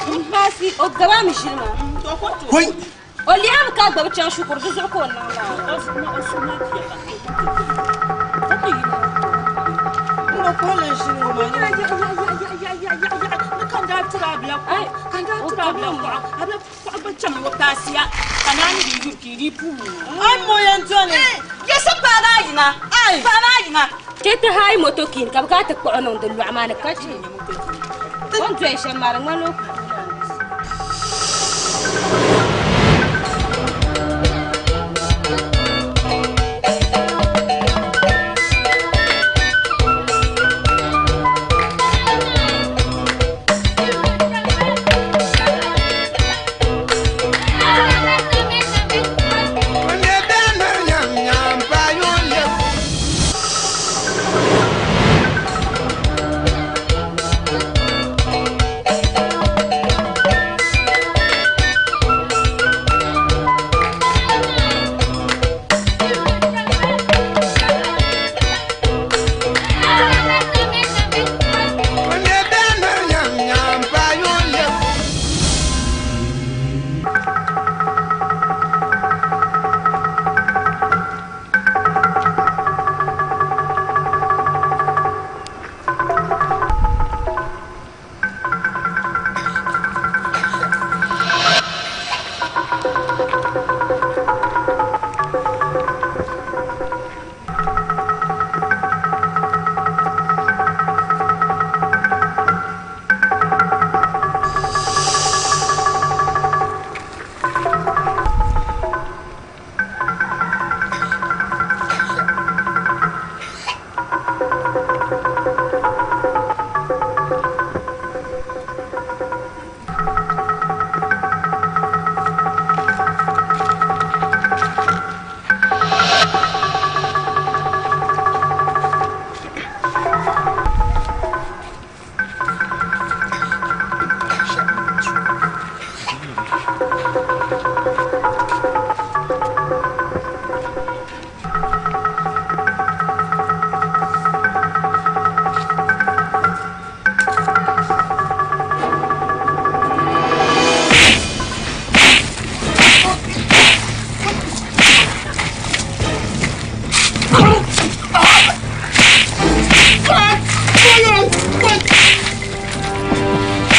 M paasi, o gabi a mi ʒili maa. Hoi! O liɣiri ka gba bi chaŋ shikuru, di zuɣu ka o niŋ maa. Chɛ ti haai motokin ka bɛ kana ti kpuɣi niŋ di lɔɣu maa ni ka chɛ o ni doli shɛm maa di ŋmanila o ku tooi naan di.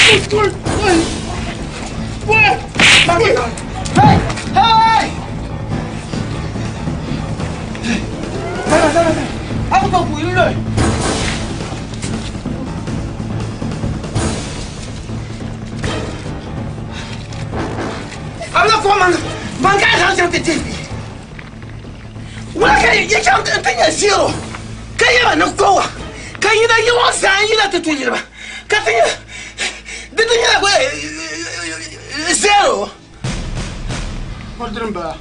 Hey! Hey! Zara, zara, zara. A ku tooi kuhi n-lɔi. A bi lahi kɔŋ man ka a zaŋ chaŋ ti deei bia. Wula ka yi chaŋ ti nya zero ka yɛba ni kowa ka yina yi ŋɔ zaa yina ti tu niriba ka ti nya di ti nyɛla zero. Bɔdiri m-bala.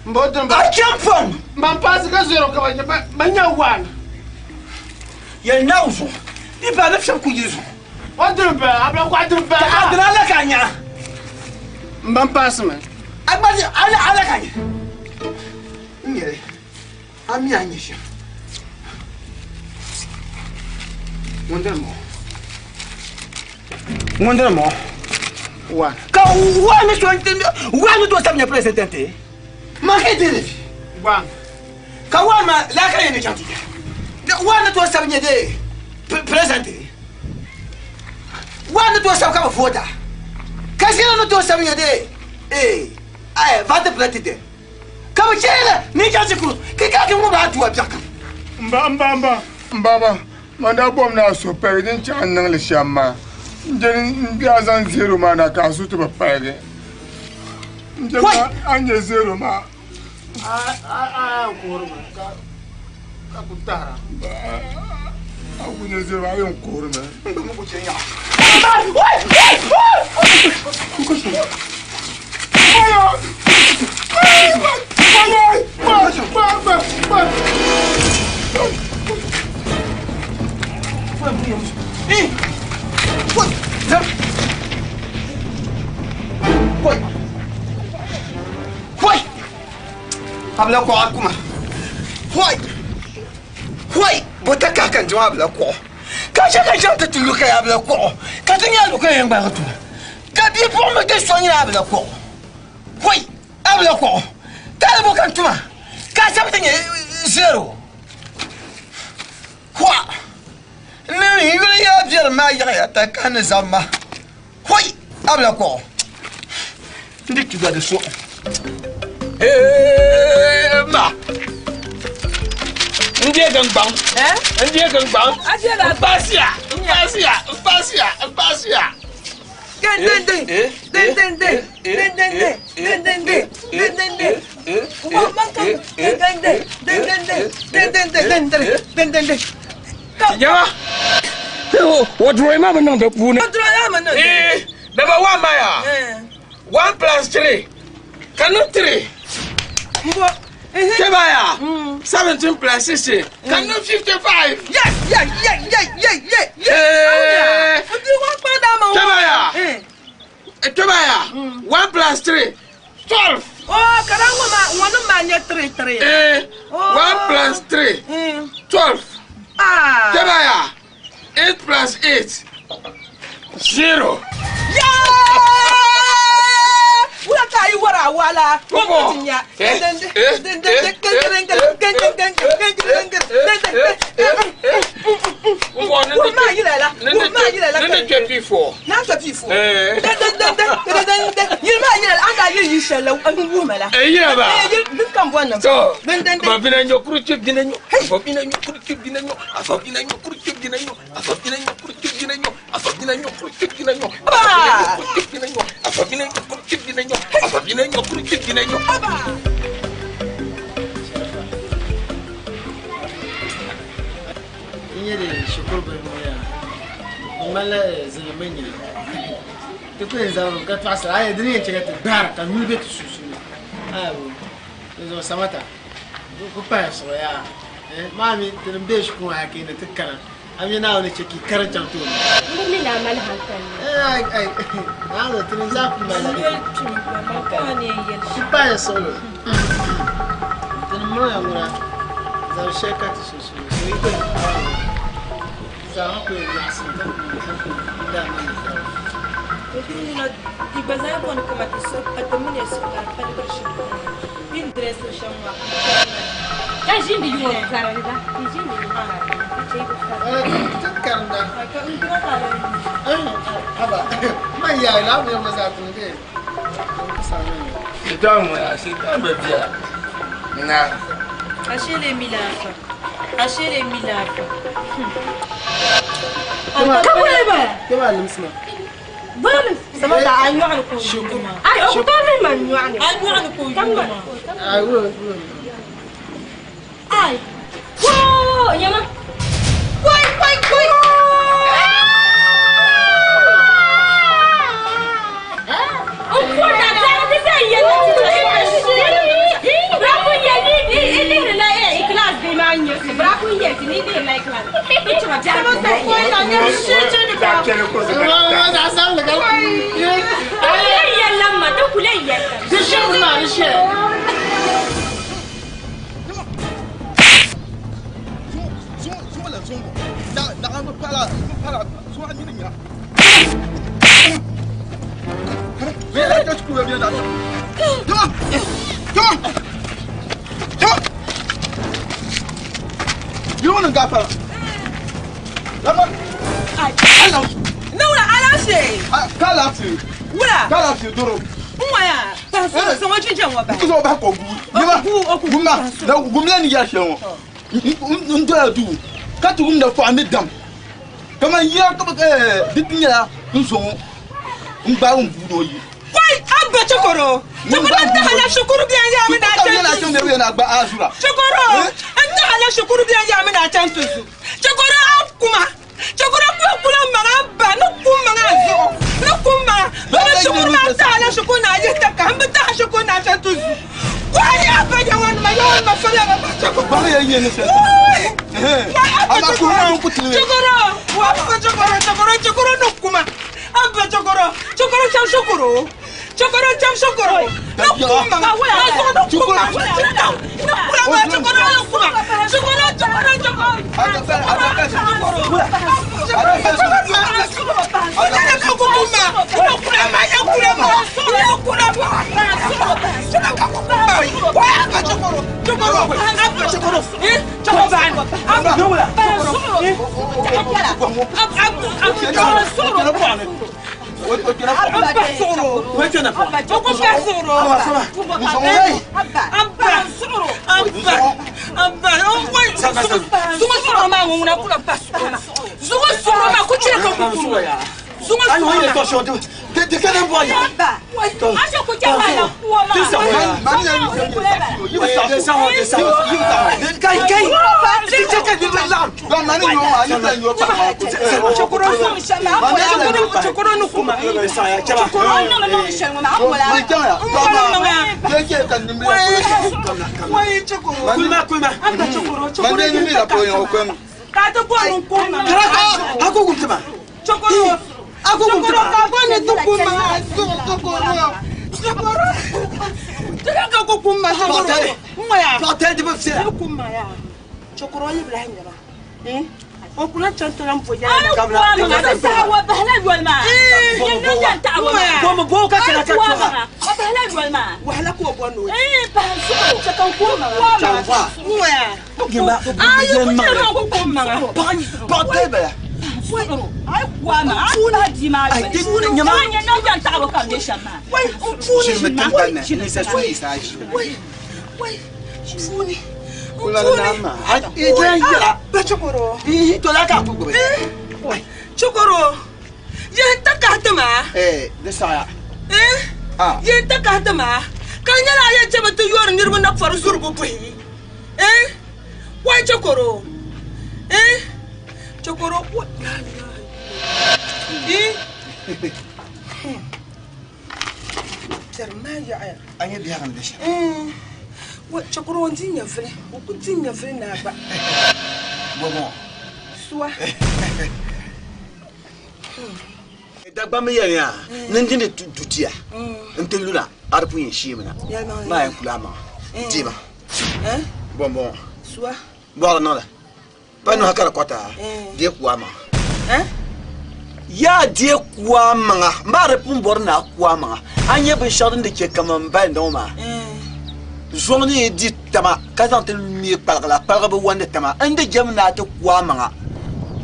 M-bɔdiri m-bala. A chaŋ pam. Man paasi ka zero ka ba nya one. Yɛli Naawuni zuɣu ni ba ni fiɛbi ku yili zuɣu. Bɔdiri m-bala. A bila kɔɣa diri m-bala. Ka a dini ala ka a nya. M ban paasi mi. A gba ala ala ka nya. N yɛli a mi a nya shɛm. Ŋun dini m-bɔŋɔ. Ŋun dini m-bɔŋɔ. One. Ka one ni so one ni tooi sabi nya president ma ka diri fi. One. Ka one ma laa ka yɛn ni chaŋ ti nya. One ni tooi sabi nya de president. One ni tooi sabi ka bi voota. Ka zero ni tooi sabi nya de eh vice president. Ka bi chɛ la ni chaŋ shikuru ka ka ti ŋubi a tuwa biɛɣu kam. Mba mba mba mba ba man daa bom ni a suhu paligi din chaŋ n niŋli shɛm maa n je n daa zaŋ zero maa na ka a suhu ti bi paligi n je a ni nyɛ zero maa. A yɛn kuhirimi ka ku tahira. A ku nyɛ zero a yɛn kuhirimi. N gba mi ku chɛ nyaɣa. Abila kuɣa kuma hoi hoi bota ka kan jima abila kuɣu ka chɛ ka chaŋ ti ti lu ka abila kuɣu ka ti nya lu ka yɛn gbaagi tuna Ka bia buɣimi ti so nyina abila kuɣu. Hoi! Abila kuɣu! Taali bo ka n tuma ka a sabi ti nyɛ zero? Hua! N ni yuli yaa biɛrim maa yaɣiya ta ka ni zab ma. Hoi! Abila kuɣu! N di tuga di so. Hey, ma! N deegi n gbaŋ. N deegi n gbaŋ. N paasiya! N paasiya! N paasiya! N paasiya! Yawa wardrobe maa bi niŋ di puuni. Number one maa yaa one plus three ka niŋ three. Kpɛ maa yaa 17 plus 16 ka niŋ 55. Kpɛ maa yaa kpɛ maa yaa one plus three 12. Oh, ka ŋɔ maa ŋɔ maa nyɛ three three. One plus three 12. Ah. Kpɛ maa yaa 8 plus 8 0. Wula ka yi wara wala. Bɔbɔ. Wurima yila la. Wurima yila la. Nene kpɛ P4. N'a kpɛ P4. Yili maa yila la an daa yili yili shɛli la n wuhima la. Yila ba. Yili din kam bɔni nim. To. Ba bina nyɔ kuru chip bina nyɔ. Ba bina nyɔ kuru chip bina nyɔ. Afa bina nyɔ kuru chip bina nyɔ. Afa bina nyɔ kuru chip bina nyɔ. Afa bina nyɔ kuru chip bina nyɔ. Afa bina nyɔ kuru chip bina nyɔ. Afa bina nyɔ kuru chip bina nyɔ. Afa bina nyɔ kuru chip bina nyɔ. N nyɛ di shikuru bihi ŋɔ yaa n ŋmanila zilima nyina ti ku yɛn zabirimi ka tɔɣisira a yɛ di ni yɛn chɛ ka ti gbahira ka nyuli be ti sunsuuni aai di zuɣu Samata ku pahi suɣu yaa maa mi ti ni be shikuru ŋɔ hali ka yi ni ti kana a mi Naawuni ni chɛ ka yi karim chaŋ tooni. M bi mi ni a mali hankali. Ai ai Naawuni ti ni zaa ku mali ku pahi suɣulo ti ni miriya ŋuna zabi shɛli ka ti sunsuuni so yi ku yɛn paai o zaa ha ku yɛn nyaɣisim ka ku niŋ hankali n-daa niŋ li taba. Ti gba zaa bɔni kama ti suhu pa ti mini ya suhu ka di paligiri shɛm ti ni diresiri shɛm maa ka di paligiri. Ka ʒiindi yuŋ o karinda, ti ʒiindi yuŋ karinda, ka chɛ yi bi karinda. Ti karinda. Ka n dira ka a lan yuui. yaai laa binyɛra ŋɔ zaa tuni bee Shetani ŋɔ yaa shetani bi biɛla. Na. Ashele mi laafa. Ashele mi laafa. Ka wuli ba. Kpɛ maa limsi ma. Bɔli. Samata a nyɔɣu ni ka o yuuni maa. Ai o ku tooi lihi ma nyɔɣu ni. A nyɔɣu ni ka o yuuni maa. Ai wula wula. Ai. Koo nyama. Koi koi koi. N ko da zaa ti zaa yɛn na ti Bra kun yɛ ni i lihiri la i class bihi maa nyɛ si bra kun yɛ ti ni i lihiri la i class bi chima biɛri bi Samata koi na nyɛ shichi ni ka. Kule yɛn la ma ti kule yɛn la. Di shɛri maa di shɛri. Ne wula alaafee. Ka alaafee. Wula. Ka alaafee doro. N waya. Paɣa so ŋɔ jinjam ŋɔ bahi. N zaŋ o bahi ka o guui. Gumma gumla ni yɛri shɛli ŋɔ n dola duu ka ti wumda fɔɣu ni dam kaman yiya di ti nyɛla n zo ŋɔ n gbaai ŋun guui ni o yi. Koi a ba chokoro. Chokoro n taha la shikuru biɛn yaa mi na chan ti zu. Chokoro n taha la shikuru biɛn yaa mi na chan ti zu. Chokoro a kuma. Chokoro ku kula maŋa ba ni kum maŋa zuɣu ni kum maŋa. Bala shikuru maa taha la shikuru na yihi ta ka n bi taha shikuru na chan ti zu. Koi a ba yawanima yawanima faliya ba ba chokoro. Baɣa yɛn yɛn ni shɛli. Ama kuhi maa n ku tiligi. Chokoro wa ba chokoro chokoro chokoro ni kuma. A ba chokoro chokoro chaŋ shikuru. Chokoro chaŋ shikuru. Ni kum maŋa a zuɣu ni kum maŋa. Ni kula maa chokoro ni kuma. Chokoro chokoro chokoro. Chokoro yen ta kahati maa yen ta kahati maa ka nyɛla a yɛn chɛmi ti yɔri niriba na pɔri zurigu buhi wai chokoro chokoro piɛri maa yaɣaya A nyɛ biɛhigu ni bɛ shɛm. Wa chokoro o di nyɛvili o ku di nyɛvili naa gba Bɔbɔ. suwa Dagbamb yɛliya ni n dindi dutia n ti luna a di pun yɛn sheemi na maa yɛn kuli a maŋa deema bɔmbɔŋɔ suwa bɔɣiri niŋli pa nuhi ka di kɔta dee ku a maŋa yaa dee ku a maŋa maa di pun bɔri ni a ku a maŋa a nyɛ binshɛɣu din di chɛ kaman balindi ŋɔ maa zuŋ ni yi di tama ka zaŋ ti mii kpaligi la kpaligi bi wandi tama n di jɛm ni a ti ku a maŋa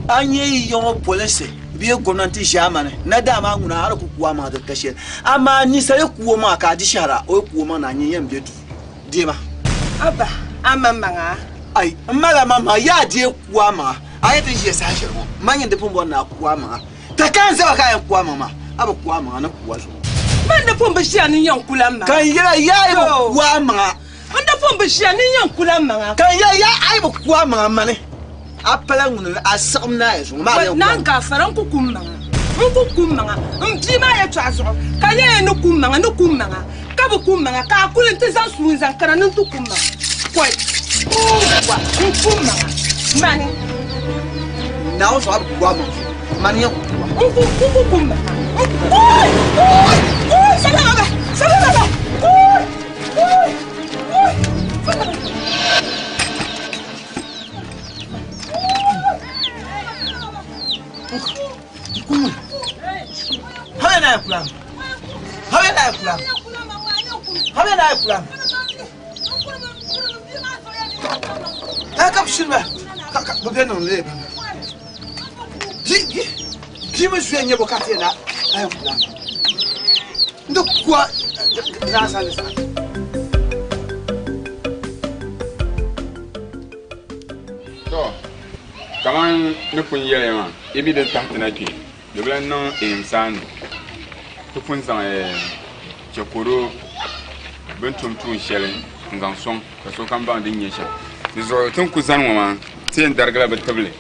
a nyɛ yi yiŋɔ polinsi Bee gomnanti ʒaamani na daa maa ŋuna a di ku ku a maŋa di ka shɛli. Amaa ninsal yi ku o maŋa ka a di shɛhira, o yi ku o maŋ ni a nyini yɛn be duu. Deema. Abba, a maŋmaŋa? Ai, m mali a maŋmaŋa. Yaa deei ku a maŋa. A yi ti ʒiya saha shɛli ŋɔ, man nyini di pun bɔri ni a ku a maŋa. Ka ka n zaba ka a yɛn ku a maŋ maa, a bi ku a maŋa, a ni ku a zuɣu. Man di pun bi ʒiya ni n yɛn ku la m maŋa. Ka n yɛla, yaa yi bi ku a maŋa. N di pun bi ʒiya ni n yɛn ku la m maŋa. Ka n yɛla, yaa a yi bi ku a maŋa mani, a pala ŋuni ni a siɣim naai zuɣu maa. Wɔ, naan gaafara, n ku ku m maŋa. N ku ku m maŋa. M bia maa yɛtɔɣa zuɣu ka n yɛn ni ku m maŋa, ni ku m maŋa, ka bi ku m maŋa, ka a kuli nti zaŋ suu n-zaŋ kana ni n ti ku m maŋa. Kɔi, Wɔ, n ku m maŋa. Mani. Naawuni zuɣu a bi ku a maŋ zuɣu. Mani yɛn ku a. N ku, n ku ku m maŋa. N ku, kuui! Kuui! Kuui! Sabila baba! Sabila baba! Kuui! Kuui! Kuui! Sabila baba! Habe na kula. Habe na kula. Habe na kula. Ka ka shirba. Ka ka ba no le. Bi bi bi mi zuya nye bokate na ay kula. Ndo kwa na sa sa. To, kaman ni pun yɛliya maa, yi mi din tahi ti na kpe, di bi lan niŋ Ihimsaani. Ti pun zaŋ chɛkɔro bɛ ni tum tuun shɛli n-zaŋ sɔŋ ka sokam baŋ din nyɛ shɛm. Di zuɣu ti ni ku zani ŋɔ maa, ti yɛn darigila bɛ tibili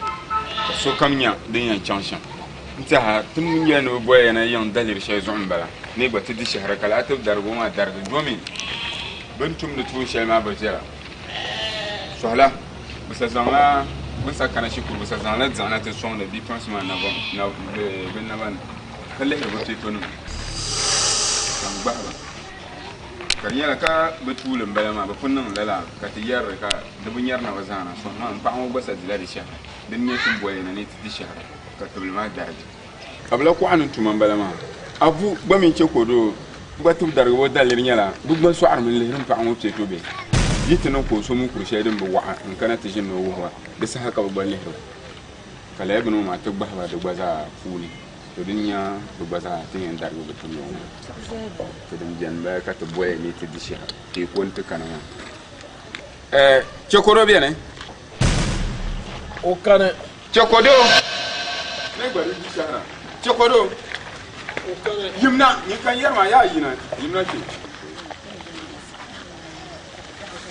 ka sokam nya din yɛn chaŋ shɛm. N tɛha ti mi yɛli ni bɛ boli ya na yiŋ daliri shɛli zuɣu m-bala, ni gba ti di shɛhira ka lala tib darigibu maa darigi domi bɛ ni tumdi tuun shɛli maa bi viɛla. Sɔhila, bɛ sa zaŋla bɛ sa kana shikuru, bɛ sa zaŋla diɣi na ti sɔŋdi bipuɣinsi maa bɛ naba ni ka lihiri bɛ peetonima ka n gbahi ba. Ka di nyɛla ka bɛ tuuli m-bala maa, bɛ pun niŋ lala ka ti yɛri li ka di bi nyari na bi zaana. Sɔhi maa, m paɣa ŋɔ gba sa dila di shɛhira. Dini n-nyɛ ti ni boli ya na ni ti di shɛhira ka tibili maa darigi. Ka bɛ lahi kɔɣa ni tuma m-bala maa. Abu gba mini che ka o doo gba tib darigibu daliri nyɛla bɛ gba sɔɣirimi n-lihiri m paɣa ŋɔ piɛto bihi. Yi ti niŋ ka o so mukuru shɛli din bi waɣa n-kana ti ʒini ni o wuhi ba, di saha ka bɛ gba lihiri o. Ka lala bini ŋɔ maa ti gbahi ba di gba zaa puuni. To din nya bɛ gba zaa ti yɛn darigi bɛ tibili ŋɔ maa. To din beni m-bala ka ti boli ni ti di shɛhira teeku nti kana maa. Ɛɛ, Chɛkodo beni? O kani. Chɛkodo! Ne gba di di shɛhira. Chɛkodo! Yimna, nyin ka n yɛri maa, yaa yina, yimna kpe.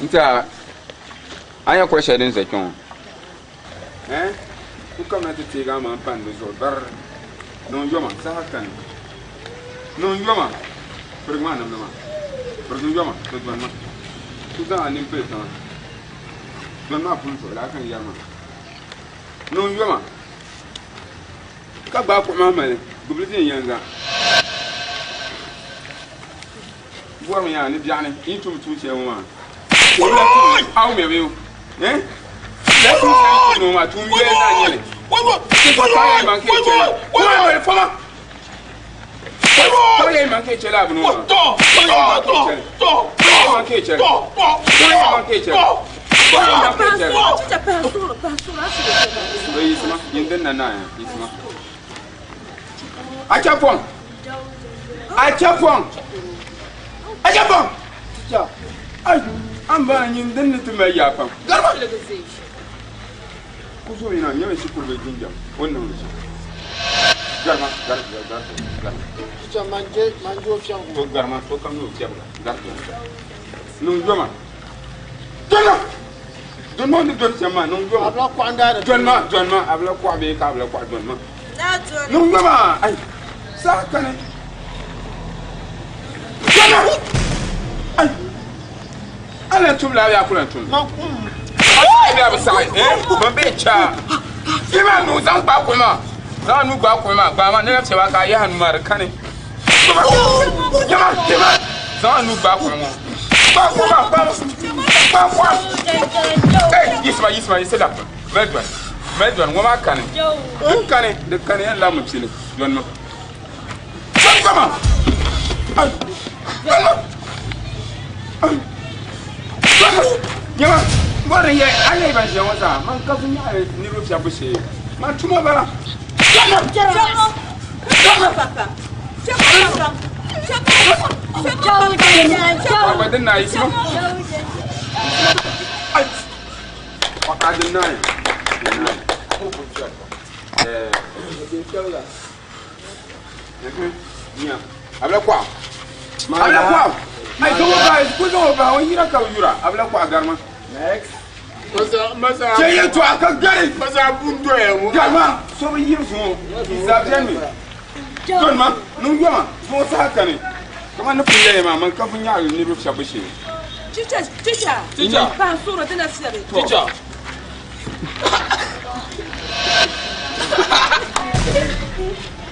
N tiɛha a nya kuɣ shɛli din za kpe ŋɔ? Ɛɛn, ku kamina ti teegi a maŋ pani di zuɣu bar niŋ yoma, saha kani. Niŋ yoma, pirigi maa namda maa, pirigi yoma, to dɔni ma. Ku zaŋ a nini pili tiŋa, dɔni maa puli zuɣu, lala ka n yɛri maa. Niŋ yoma ka gbaai kuɣu maa mali gbubili viɛnyɛliŋga. Bɔrimi yaa ni biɛɣuni yi tum tuun shɛli ŋɔ maa. A wumya bee o? Eh? La tuun shɛli tum ŋɔ maa tuun yoli zaa nyɛli. Ka yɛli man ka yi chɛli. Kuma mali fama. Ka yɛli man ka yi chɛli a bini ŋɔ maa. Ka yɛli man ka yi chɛli. Ka yɛli man ka yi chɛli. Ka yɛli man ka yi chɛli. Ka yɛli man ka yi chɛli. Yiɣisima, yin din na naaya, yiɣisima. Achapɔŋ! Achapɔŋ! Achapɔŋ! Ticha, ai, an ba nyin din ni ti mali yaa pam. Garima! Ku zo yina, nyɛmi shikuru bee jinjam, o ni niŋdi shɛm. Garima, gar, gar, gar, garima. Ticha, man je, man je o fiɛbigu. To garima, sokam ni o fiɛbiga, gar Niŋ yoma. Dɔna! Dɔni maa ni dɔni shɛm maa, niŋ yoma. Abila kɔɣa n-daa di Dɔni maa, dɔni maa, abila kɔɣa bee ka abila kɔɣa dɔni maa. Niŋ yoma, ai, saha kani. Dɔna! Ai, a lan tum laa bee a ku lan tum li? A saɣi bee a bi saɣi? Eh, ban bee chaa. Yi maa nuu zaŋ gbaai kuɣu maa. Zaŋ a nuu gbaai kuɣu maa, gbaai maa, ni labi shɛba ka a yahi a nuu maa di kani. Yama, yama, zaŋ a nuu gbaai kuɣu ŋɔ. Gbaai kuɣu maa, gbaai gbaai kuɣu. Hey, yiɣisima, yiɣisima, yiɣisi labimi. Mali dɔni, mali dɔni, ŋɔ maa kani. Di kani, di kani, yɛn labimi pili, dɔni ma. Dɔni gba maa. Ai, dɔni ma. Ai, dɔni ma. Yama, bɔri n yɛ, a yɛ ban ʒiya ŋɔ zaa, man ka vinnyaɣili niriba fiɛbbu shee. Man tuma bala. Papa din na yi sima. Papa din na yi. Abla kwa. Abla kwa. Ai to ba ku zo ba wani hira ka yura. Abla kwa garma. Next. Masa masa. Che ye to aka gari. Masa bun doya mu. Garma so bi yim so. Zabje mi. Don ma nun yoma so sa ka ne. Kama ni pun yayi ma man ka fun ya ni bi shabu shi. Teacher, teacher. Teacher. Pan suro dina fiyabe. Teacher.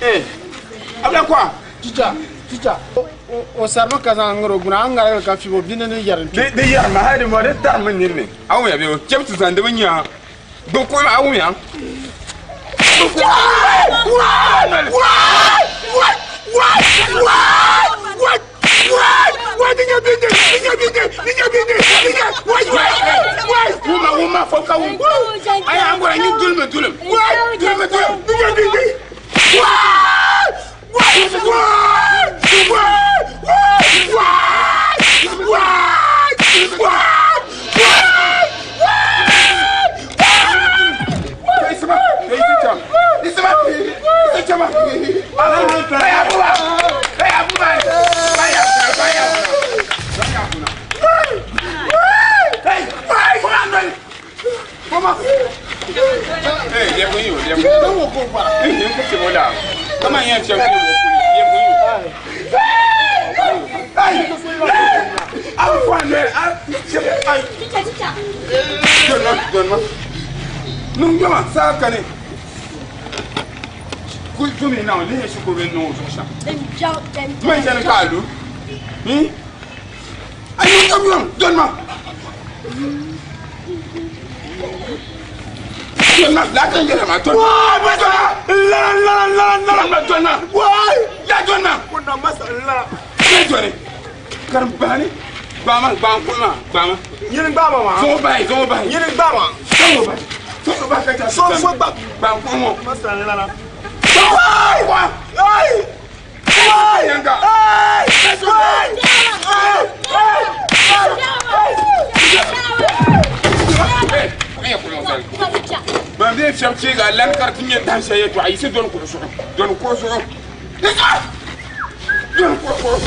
Eh. Abla kwa. Teacher, teacher. O sarmi ka zaŋ ŋari o gbuna, a ni ŋarigi ka fibo bini ni yɛri n-kpe. Di yɛri ma hali di tari mi nini ni. A wumya bɛ chɛbu ti zaŋ di bi nya bi kuɣu a wumya. Wuma wuma fo ka wum. Ay angora ni dulmi dulum. Dulmi dulum. Nungdoma saa kani ku tumi na lihi shikuru bɛ niŋ o zuɣu shɛm man chani ka a lu a yi kam yɔŋ dɔni ma dɔni ma laa kan yɛlɛ ma dɔni ma lala lala lala lala ma dɔni ma ya dɔni ma ko na masa lala ne dɔni karim baani gbaama gbaam kuɣu maa gbaama nyini gbaama ma zaŋ o bahi zaŋ o bahi nyini gbaama zaŋ o bahi zaŋ o bahi ka chɛ so so gba gbaam kuɣu ŋɔ masa lala Wai! Wai! Wai! Yanga! Wai! Ban bɛ shɛba chɛ ka lan ka ti nyɛ dahin shɛli yɛltɔɣa yi si dɔni kuɣu zuɣu dɔni kuɣu zuɣu dɔni kuɣu zuɣu.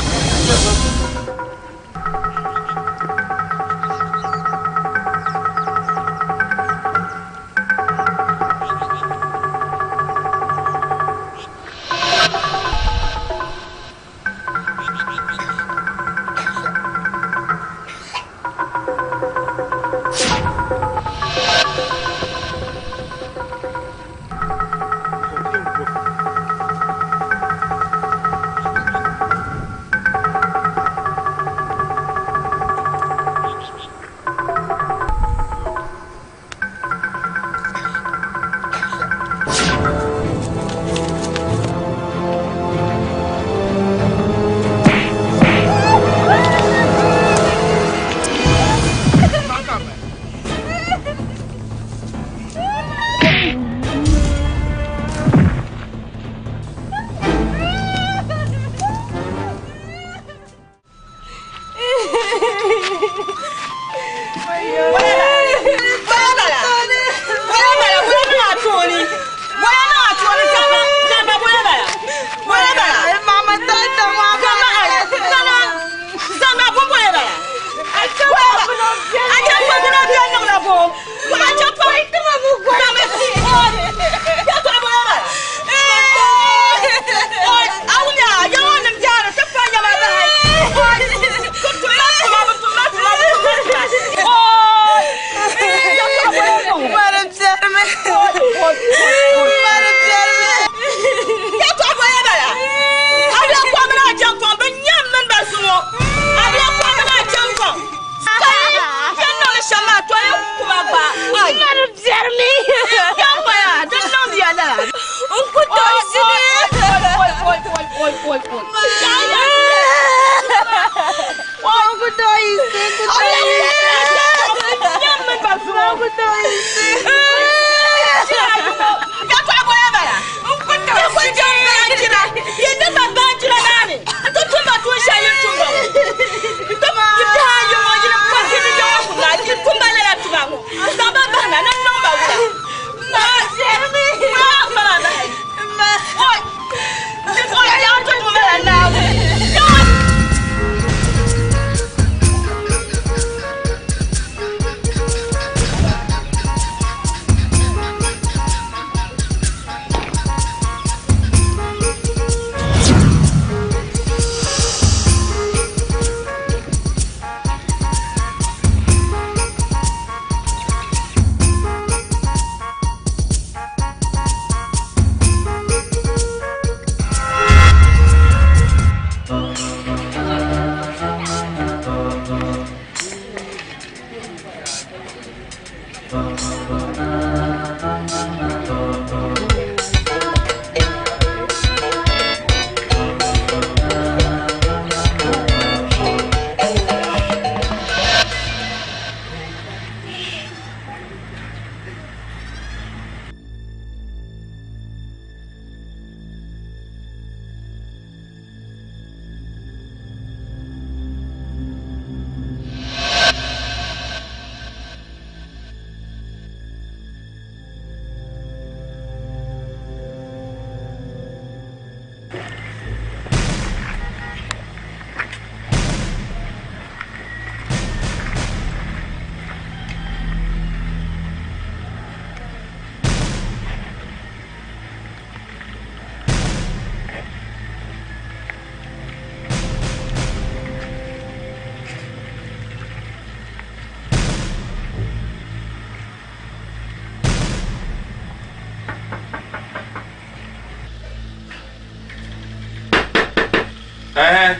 Ɛhɛn,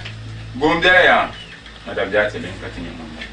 goon biɛla yaa, a dabiya ti lihi ka ti nya ŋun bala.